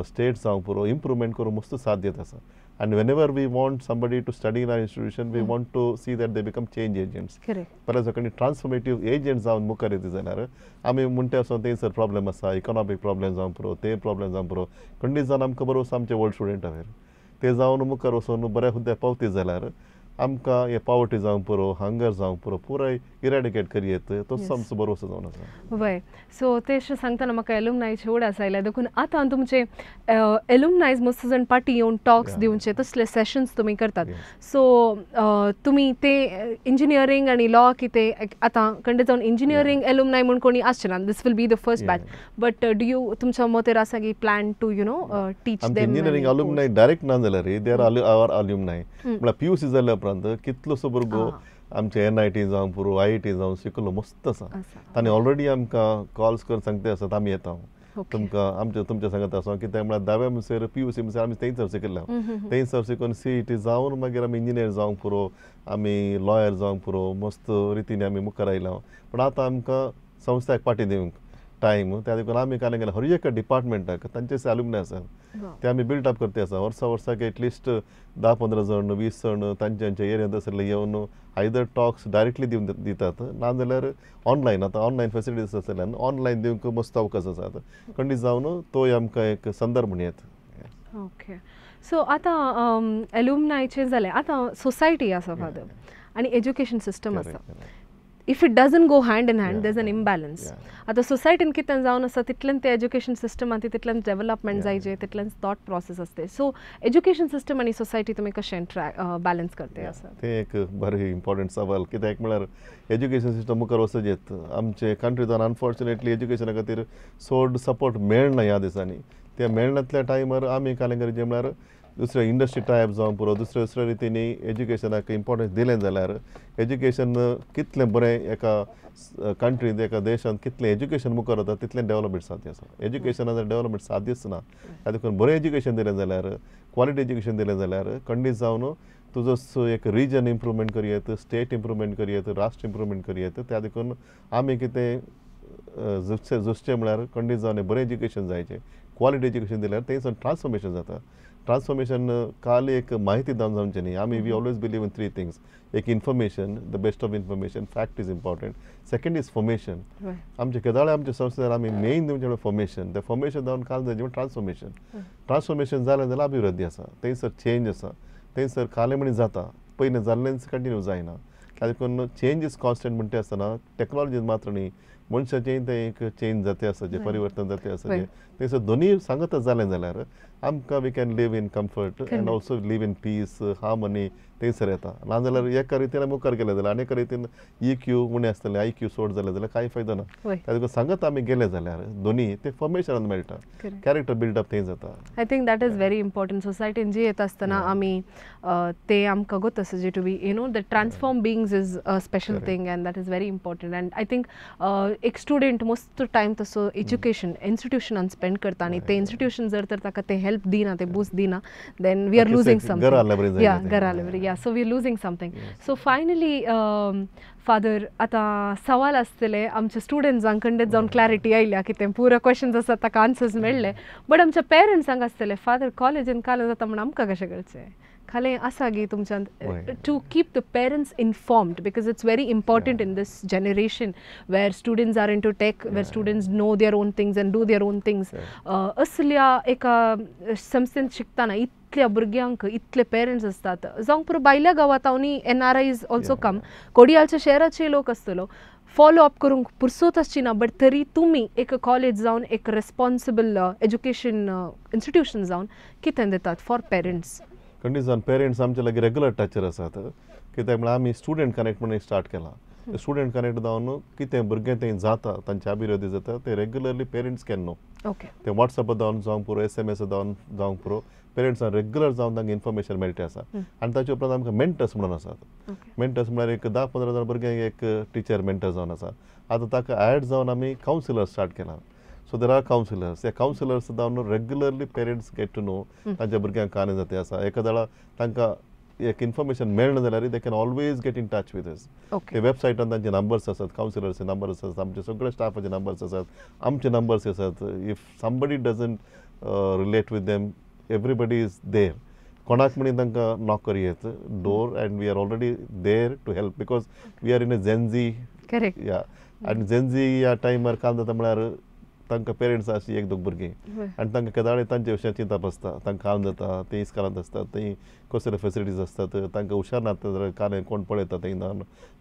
स्टेट जावंक पुरो, इम्प्रूवमेंट करूंक मस्त साध्य आसा. And whenever we want somebody to study in our institution, we want to see that they become change agents. Correct. परत सगळी ट्रान्सफॉर्मेटीव एजंट्स जावन मुखार येता जाल्यार आमी म्हणटा आसो थंयसर प्रॉब्लेम आसा, इकॉनॉमीक प्रॉब्लेम जावंक पुरो, ते प्रॉब्लेम जावंक पुरो, खंडीत जावन आमकां बरो आमचे ओल्ड स्टुडंट हांवें ते जावन मुखार वचून बऱ्या हुद्द्यार पावती जाल्यार आमकां हे पावर्टी जावंक पुरो, हंगर जावंक पुरो, पुराय इरेडिकेट करयेत, तसो आमचो भरोसो जावन आसा. वय, सो तें सांगतना म्हाका एलुमनायचे उडास आयले, देखून आतां तुमचे एलुमनायज मस्त जाण पाटी येवन टॉक्स दिवचे तसले सेशन्स तुमी करतात. सो तुमी ते इंजिनियरींग आनी लॉ कितें आतां कंडे जावन इंजिनियरींग एलुमनाय म्हूण कोणी आसचे ना, this will be the first batch, but do you तुमच्या मतेर आसा की plan to you know teach them? Engineering alumni direct ना जाल्यार they are our alumni, म्हळ्यार PUC जाल्या उपरांत कितलोसो भुरगो आमचे NIT जावं पुरो, IIT जावं शिकलो मस्त आसा, तांणी ऑलरेडी आमकां कॉल्स करून सांगते आसात आमी येता तुमकां आमच्या तुमच्या सांगत आसा. कित्याक म्हळ्यार धाव्या म्हणसर PUC म्हणसर आमी थंयच शिकले, थंयच शिकून CET जावन मागीर आमी इंजिनियर जावंक पुरो, आमी लॉयर जावंक पुरो, मस्त रितीन आमी मुखार आयला. पूण आतां आमकां संस्थाक पाटी दिवंक टायम, त्या देखून आमी कांय गेल्या हर एका डिपार्टमेंटाक तांचे एलुमनाय आसात ते आमी बिल्ड अप करते आसा. वर्सा वर्साक एटलिस्ट 10-15 जण 20 जण तांच्या एरियांत आसले येवन आयदर टॉक्स डायरेक्टली दिवन दितात, नाजाल्यार ऑनलायन, आतां ऑनलायन फेसिलिटीज आसल्यान ऑनलायन दिवंक मस्त अवकाश आसात. खंडीत जावन तोय आमकां एक संदर्भ म्हण येता. ओके, सो आतां एलुमनायचें जालें, आतां सोसायटी आसा फादर आनी एज्युकेशन सिस्टम आसा. If it doesn't go hand in hand, there's an imbalance. आतां सोसायटीन कितें जावन आसा तितल्यान ते एज्युकेशन सिस्टम आनी तितल्यान डेवलपमेंट जायचे, तितल्यान थॉट प्रोसेस आसते. सो एज्युकेशन सिस्टम आनी सोसायटी तुमी कशें बॅलन्स करते आसा? तें एक बरें इम्पॉर्टंट सवाल. कित्याक म्हळ्यार एज्युकेशन सिस्टम मुखार वचत येत आमचे कंट्रींत अनफॉर्चुनेटली एज्युकेशना खातीर चड सपोर्ट मेळना ह्या दिसांनी. ते मेळनातल्या टायमार आमी कालेंगरीचें म्हळ्यार दुसरे इंडस्ट्री टायप जावं पुरो, दुसरे दुसऱ्या रितींनी एज्युकेशनाक इम्पॉर्टन्स दिलें जाल्यार एज्युकेशन कितलें बरें एका कंट्रींत एका देशांत कितलें एज्युकेशन मुखार वता तितलें डेवलपमेंट साध्य आसा. एज्युकेशना जर डेवलपमेंट साध्यच ना, त्या देखून बरें एज्युकेशन दिलें जाल्यार, क्वॉलिटी एज्युकेशन दिलें जाल्यार खंडीत जावन तुजो एक रिजन इम्प्रूवमेंट करयेत, स्टेट इम्प्रूवमेंट करयेत, राष्ट्र इम्प्रूवमेंट करयेत. त्या देखून आमी कितें झुजचें म्हळ्यार खंडीत जावन बरें एज्युकेशन जायचें, क्वॉलिटी एज्युकेशन दिल्यार थंयसर ट्रान्सफॉर्मेशन जाता. ट्रान्सफॉर्मेशन काल एक माहिती जावन जावचें न्ही. आमी we always believe in 3 things. एक information, the best of information, fact is important. Second is formation. आमचे केदाळे आमच्या संस्थेन आमी मेन दिवचें म्हणल्यार फॉर्मेशन. ते फॉर्मेशन जावन काल जायचें म्हणल्यार ट्रान्सफॉर्मेशन. ट्रान्सफॉर्मेशन जालें जाल्यार अभिवृद्धी आसा, थंयसर चेंज आसा, थंयसर कालें म्हणी जाता, पयलीं जाल्लेंच कंटिन्यू जायना. देखून चेंज is constant म्हणटा आसतना टॅक्नोलॉजी मात्र न्ही, मनशाचें तें एक चेंज जाते आसा, जें परिवर्तन जाते आसा, जें थंयसर दोनूय सांगत जालें जाल्यार आमकां we can live in comfort and also live in peace, harmony थंयसर येता. नाजाल्यार एका रितीन मुखार गेले जाल्यार आनी एका रितीन EQ उणें आसतलें, IQ सोड जालें जाल्यार कांय फायदो ना. त्या देखून सांगत आमी गेले जाल्यार दोनूय ते फॉर्मेशनान मेळटा, कॅरेक्टर बिल्डअप थंय जाता. I think that is very important. सोसायटीन जी येता आसतना आमी ते आमकां गोत आसा जे to be you know the transform beings is a special thing and that is very important. And I think एक स्टुडंट मस्त टायम तसो एज्युकेशन इन्स्टिट्यूशनान स्पेंड करता आनी ते इन्स्टिट्यूशन जर तर ताका ते हेल्प दिना, ते बूस्ट दिना, then we are losing something. या घरा आल्याबरी, yeah, so we are losing something. So finally father, आतां सवाल आसतले आमच्या स्टुडंट्सांक खंडीत जावन क्लॅरिटी आयल्या कितें पुरो क्वेश्चन्स आसात ताका आन्सर्स मेळ्ळे, बट आमच्या पेरंट्सांक आसतले फादर कॉलेजीन काल जाता म्हूण आमकां कशें कळचें खालें आसा गी तुमच्यान to keep the parents informed, because it's very important in this generation where students are into tech, where students know their own things and do their own things. असल्या एका संस्थेन शिकतना इतल्या भुरग्यांक इतले पेरंट्स आसतात, जावंक पुरो भायल्या गांवांत NRIs also कम, कोडियालच्या शहराचे लोक आसतलो, फॉलो अप करूंक पुरसोत आसची ना, बट तरी तुमी एक कॉलेज जावन एक रेस्पॉन्सिबल एज्युकेशन इन्स्टिट्यूशन जावन कितें दितात फॉर पेरंट्स? खंडीत जावन पेरंट्स आमचे लागीं रेगुलर टचर आसात. कित्याक म्हळ्यार आमी स्टुडंट कनेक्ट म्हणून स्टार्ट केलां. स्टुडंट कनेक्ट जावन कितें भुरगें थंय जाता, तांचे अभिवृद्धी जाता, ते रेगुलरली पेरंट्स can no. ते वॉट्सएपार जावन जावंक पुरो, SMS जावन जावंक पुरो, पेरंट्सांक रेगुलर जावन तांकां इन्फॉर्मेशन मेळटा आसा. आनी ताचे उपरांत आमकां मेंटर्स म्हणून आसात. मेंटर्स म्हळ्यार एक 10-15 जाण भुरग्यांक एक टिचर मेंटर जावन आसा. आतां ताका एड जावन आमी कावन्सिलर स्टार्ट केला. So there are counsellors. ह्या कावन्सिलर्स जावन regularly parents get to know तांच्या भुरग्यांक कांय जाता आसा. एका तांकां एक इन्फॉर्मेशन मेळना जाल्यार they can always get in touch with us. ते वेबसायटान तांचे नंबर्स आसात, कावन्सिलर्सचे नंबर्स आसात, आमचे सगळे स्टाफाचे नंबर्स आसात, आमचे नंबर्स आसात. If somebody doesn't relate with them, everybody is there. कोणाक म्हणी तांकां knock करयेत door and we are already there to help, because we are in a Gen Z. Correct. या आनी जेनझी ह्या टायमार काल जाता म्हळ्यार तांकां पेरंट्स आशी एक दोग भुरगीं आनी तांकां केदाळे तांचे विशयान चिंतप आसता, तांकां काम जाता, ते इस्कॉलांत आसतात, थंय कसले फेसिलिटीज आसतात, तांकां हुशार नासता जाल्यार कान कोण पळयता थंय ना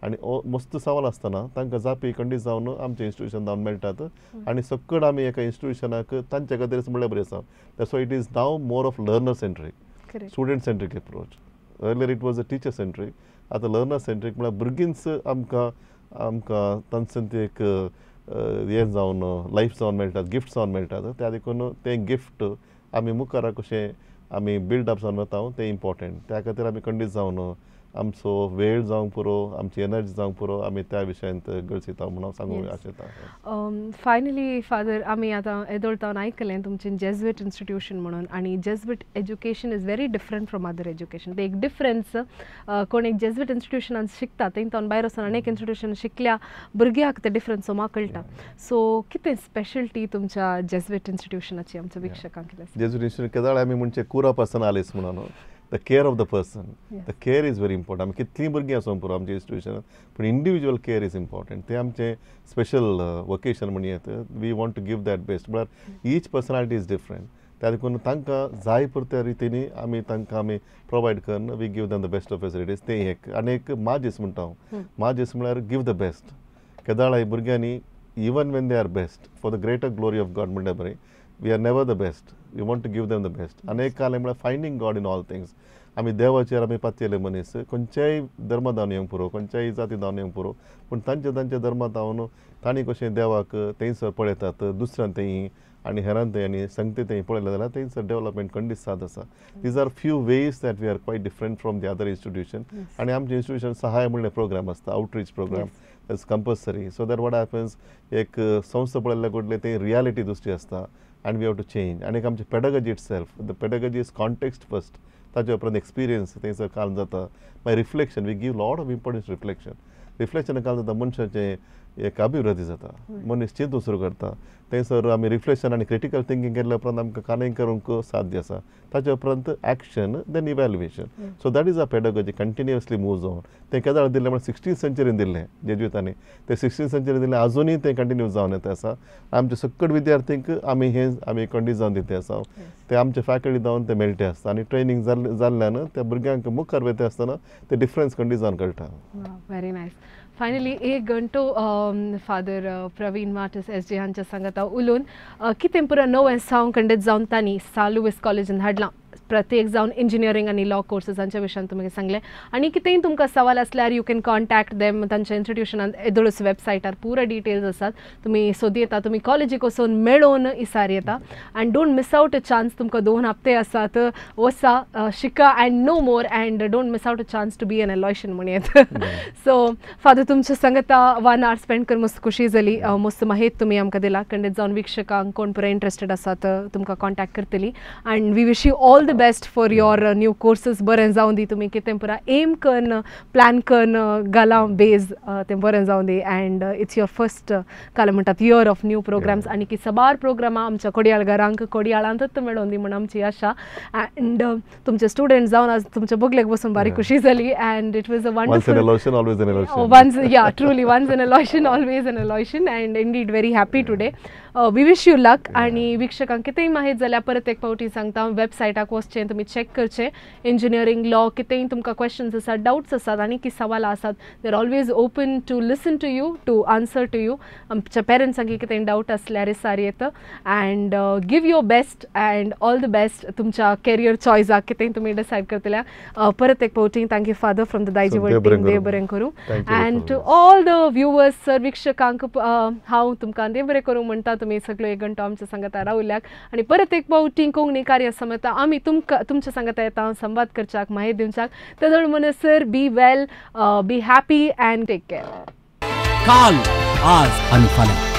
आनी मस्त सवाल आसतना तांकां जापी खंडीत जावन आमचे इन्स्टिट्यूशन जावन मेळटात आनी सकड आमी एका इन्स्टिट्यूशनाक तांच्या खातीरच म्हणल्यार बरें आसा. That's why it is now more of learner centric, student centric approach. Earlier it was a teacher centric, आतां लर्नर सेंट्रीक म्हळ्यार भुरगींच आमकां आमकां तांचे ते एक हें जावन लायफ जावन मेळटात, गिफ्ट जावन मेळटात. त्या देखून तें गिफ्ट आमी मुखार कशें आमी बिल्डअप जावन वता तें इम्पॉर्टंट. त्या खातीर आमी खंडीत जावन आमचो वेळ जावंक पुरो, आमची एनर्जी जावंक पुरो, आमी त्या विशयांत गळसिता म्हणून हांव सांगूंक आशेता. फायनली फादर, आमी आतां येदोळ आयकलें तुमचें जेज्विट इन्स्टिट्यूशन म्हणून आनी Jesuit education is very different from other education. ते एक डिफरन्स कोण एक जेज्विट इन्स्टिट्यूशनान शिकता थंय तावन भायर वचून अनेक इन्स्टिट्यूशन शिकल्या भुरग्याक ते डिफरन्स सोमा कळटा. सो कितें स्पेशलिटी तुमच्या जेज्विट इन्स्टिट्यूशनाची आमच्या वीक्षकांक कितें? जेज्विट इन्स्टिट्यूशन केदाळ आमी म्हणचे कुरा पर्सन आलेस म्हणून the care of the person, the care is very important. आमी कितलीं भुरगीं आसूं पुरो आमच्या इन्स्टिट्यूशनान, पूण इंडिविज्युअल केअर is important. तें आमचें स्पेशल वोकेशन म्हणूं येता. We want to give that best, म्हळ्यार ईच पर्सनालिटी is different. त्या देखून तांकां जाय पुरत्या रितीनी आमी तांकां आमी प्रोवायड करून we give them the best of facilities. तें एक आनी एक माजीस म्हणटा हांव, माजीस म्हळ्यार गिव the best. केदाळाय भुरग्यांनी even when they are best for the greater glory of God म्हणल्यार बरें, we are never the best, we want to give them the best. आनी एक काल म्हळ्यार finding God in all things. आमी देवाचेर आमी पातयेले मनीस, खंयच्याय धर्मा जावन येवंक पुरो, खंयच्याय जाती जावन येवंक पुरो, पूण तांचे तांच्या धर्मांत जावन तांणी कशें देवाक थंयसर पळयतात, दुसऱ्यान थंय आनी हेरान थंय आनी संगते थंय पळयलें जाल्यार थंयसर डेवलपमेंट खंडीत साद आसा. These are few ways that we are quite different from the other institution. आनी आमचें इन्स्टिट्यूशन सहाय म्हणलें प्रोग्राम आसता, outreach program, that's compulsory. So that what happens, एक संस्था पळयल्ल्या कडले तें रियालिटी दुसरी आसता and we have to change. आनी एक आमचें pedagogy itself, the pedagogy is context first, ताचे उपरांत एक्सपिरियन्स थंयसर काम जाता. मागीर reflection, we give lot of importance reflection. Reflection काम जाता, मनशाचें एक अभिवृद्धी जाता, मनीस चिंतूंक सुरू करता. थंयसर आमी रिफ्लेक्शन आनी क्रिटिकल थिंकींग केल्ल्या उपरांत आमकां कांय करूंक साध्य आसा. ताचे उपरांत action, then evaluation. So that is a pedagogy continuously moves on. तें केदाळ दिलें म्हळ्यार 16th सेंचुरीन दिल्लें जेज्वितांनी, तें 16th सेंचुरीन दिलें, आजुनूय तें कंटिन्यू जावन येता आसा. आमच्या सकट विद्यार्थ्यांक आमी हें आमी खंडीत जावन दिता आसा. ते आमचे फॅकल्टी जावन ते मेळटे आसता आनी ट्रेनींग जाल्ल्यान त्या भुरग्यांक मुखार वयता आसतना ते डिफरन्स खंडीत जावन कळटा. Very nice. Finally एक घंटो फादर प्रवीण मार्टिस एस जे हांच्या सांगाता उलोवन कितें पुरो नवें सावंक खंडीत जावन तांणी सा लुवीस कॉलेजीन हाडलां. प्रत्येक जावन इंजिनियरींग आनी लॉ कोर्सेस हांच्या विशयान तुमी सांगलें आनी कितेंय तुमकां सवाल आसल्यार you can contact them. तांच्या इन्स्टिट्यूशनान येदोळच वेबसायटार पुरा डिटेल्स आसात, तुमी सोदी येता, तुमी कॉलेजीक वचून मेळोवन इसार येता. And don't miss out a chance. तुमकां 2 हप्ते आसात, वचा शिका and know more and don't miss out a chance to be an Aloysian म्हण येत. सो फादर तुमच्या सांगता 1 our spend करून मस्त खुशी जाली, मस्त माहिती तुमी आमकां दिला. खंडीत जावन वीक्षकांक कोण पुरा इंट्रस्टेड आसात तुमकां कॉन्टॅक्ट करतली. And we wish you all the best for your new courses. बरें जावन दी, तुमी कितें पुरा एम करून प्लॅन करून घालां बेज तें बरें जावन दी. अँड it's your first काल म्हणटात इयर ऑफ न्यू प्रोग्राम्स आनी की साबार प्रोग्रामां आमच्या कोडियाळ घरांक कोडियाळांतच मेळोवन दी म्हूण आमची आशा. अँड तुमचे स्टुडंट जावन आज तुमच्या बगलेक बसून बारीक खुशी जाली. And it was a wonderful once, yeah, truly once an Aloysian, always an Aloysian, and indeed very happy today. We wish you luck. आनी वीक्षकांक कितेंय माहित जाल्यार परत एक फावटी सांगता, वेबसायटाक वचचें, तुमी चॅक करचें. इंजिनियरींग, लॉ कितेंय तुमकां क्वेश्चन्स आसात, डावट्स आसात आनी की सवालां आसात, they are always open to listen to you, to answer to you. आमच्या पेरंट्सांक कितेंय डावट आसल्यार सार येता. And give your best and all the best तुमच्या कॅरियर चॉयसाक कितेंय तुमी डिसायड करतल्या. परत एक फावटी thank you father from the Daijiworld team. देव बरें करूं. And to all the viewers, sir वीक्षकांक हांव तुमकां देव बरें करूं म्हणटा. तुमी सगळ्यो एक घंटो आमच्या सांगाता रावल्याक आनी परत एक फावटी कोंकणी कार्य समता आमी तुमकां तुमच्या सांगाता येता संवाद करच्याक, माहिती दिवच्याक. तेदोळ म्हणसर be well, be happy and take care. काल, आज आनी फाल्यां.